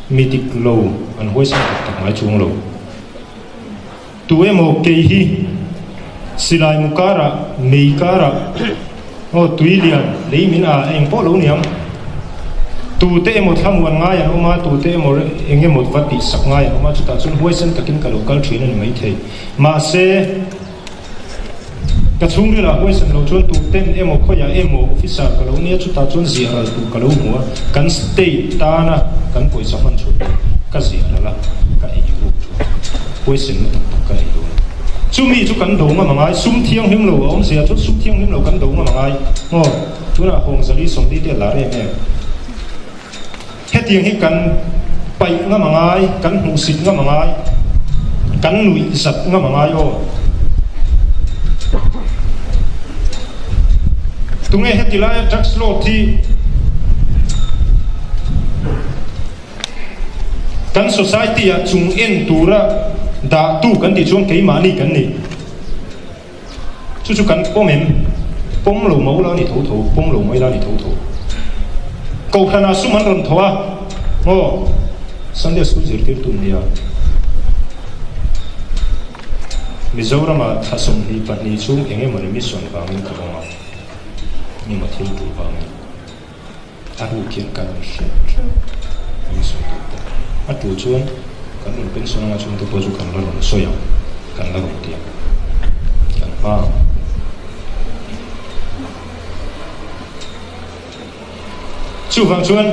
Mi dik lo an huaisen tak tak ngai chuang lo. Tu emaw kei hi silai mu karah, mei karah, aw tui lian, lei min a, eng pawh lo niang. Tute emaw thlamuan ngai an awm a, tute emaw eng emaw va tihsak ngai an awm a, chutah chuan huaisen takin ka lo kal thin a ni maithei. Mahse, ka chhungrilah huaisen lo chuan tuten emaw khawiah emaw officer ka lo nia, chutah chuan ziah ral tur ka lo hmu a, kan state tana kan pawisa hman chhuah tur ka ziah ral a, ka ei ruk chuan huaisenna tak tak ka nei dawn. Chumi chu kan do ngam a ngai, sum thianghlim lo a awm zia chuan sum thianghlim lo kan do ngam a ngai. Aw, tunah Hawngzali Sawmli te a lar em em. Hetiang hi kan paih ngam a ngai, kan hmuhsit ngam a ngai, kan nuih zat ngam a ngai aw. Tunge heti laia drugs lord hi kan society ah chung en tura dahtu kan tih chuan keimahni kan ni. Chu chu kan pawm em? Pawm lo mo la ni tho tho, pawm lo mai la ni tho tho. Kohhranah sum an rawn thaw a, aw, Sunday School zirtirtu nia. Mizoramah thla 22 chhung eng emawni mission vangin ka awm a, engemaw thil tul vangin. A ruk hian kan rawn hriat hreuh min sawi duh bawk. A tul chuan kan rawn pension anga chhungte pawh chu kan la rawn sawi ang, kan la rawn ti ang, kan hma ang. Chuvang chuan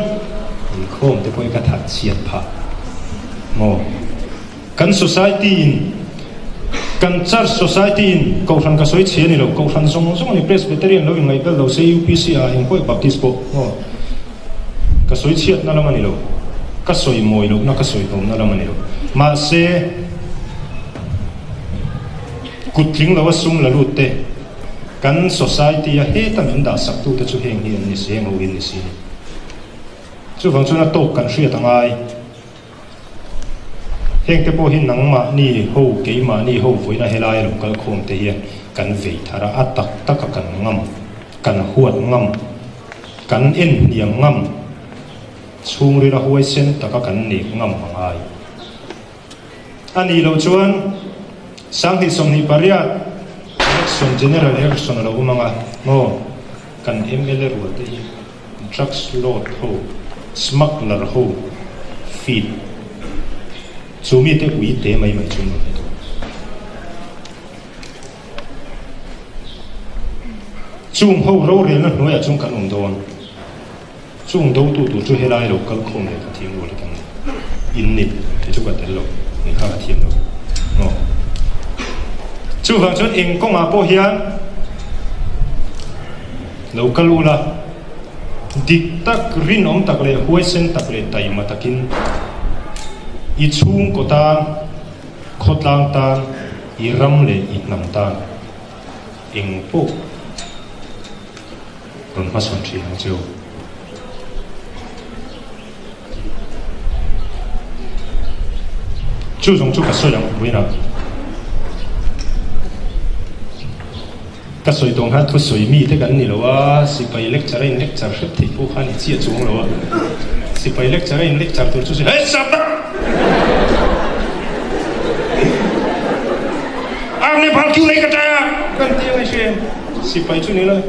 inkhawm te pawh hi ka that chhiat phah maw? Kan society in, kan church society in Kohhran ka sawi chhe a ni lo, Kohhran zawng zawng a ni, Presbyterian lo inngaih bel lo se, UPC ah engpawh i Baptist pawh aw, ka sawi chhiatna lam a ni lo, ka sawi mawi lohna, ka sawi hlawmna lam a ni lo. Mahse, kut tling lo a sum la lut te, kan society a heta min dah sak tu te chu heng hi an ni si, heng ho hi an ni si a ni. Chuvang chuan a tawk kan hriat a ngai. Hengte pawh hi nangmahni ho, keimahni ho vawiina helai lo kal khawm te hian kan vei thar a, a tak taka kan ngam, kan huat ngam, kan en hniam ngam, chhungrila huaisen taka kan nek ngam a ngai. A nih loh chuan 2028 election, general election a lo awm ang a, maw, kan mla rual te hi. Drugs lord ho, smuggler ho feed chu mite ui te mai mai chu an ni dawn. Chung ho rorelna hnuaiah chuan kan awm dawn. Chung dotu tur chu helai lo kal khawm leh ka thiam rual hi kan ni. In ni, kei chu ka tel lo, eng kha ka thiam lo. Maw? Chuvang chuan eng kawngah pawh hian Lo kal ula, dik tak, rinawm tak leh huaisen tak leh taima takin i chhungkaw tan, khawtlang tan, i ram leh i hnam tan eng pawh rawn hmasawn thin ang che u. Chu zawng chu ka sawi ang vawiinah. Ka sawi tawng khan thusawi mi te kan ni lo a, sipai lecture a in lecture hrep theih pawh khan i chiah chuang lo a. Sipai lecture a in lecture tur chu Hei Sardar! Aapne phal kiu nei ka ṭai a! Kan ti ang i hria em? Sipai chu ni la,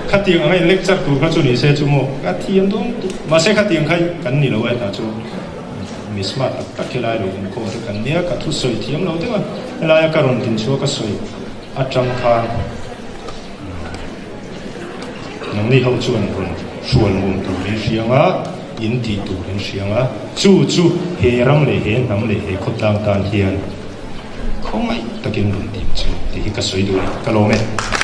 khatiang anga in lecture tur kha chu ni se chu maw ka thiam dawn tuk. Mahse khatiang kha kan ni lo a hetah chuan. Mi smart tak tak helai lo inkhawm te kan nia, ka thusawi thiam lo deuh a, helaia ka rawn din chhuak a sawi atang khan nangni ho chuan rawn hrual nuam tur in hriang a, in tih tur in hriang a, chu chu he ram leh he hnam leh he khawtlang tan hian khawngaih takin rawn dim chu tih hi ka sawi duh a ni, ka lawm e.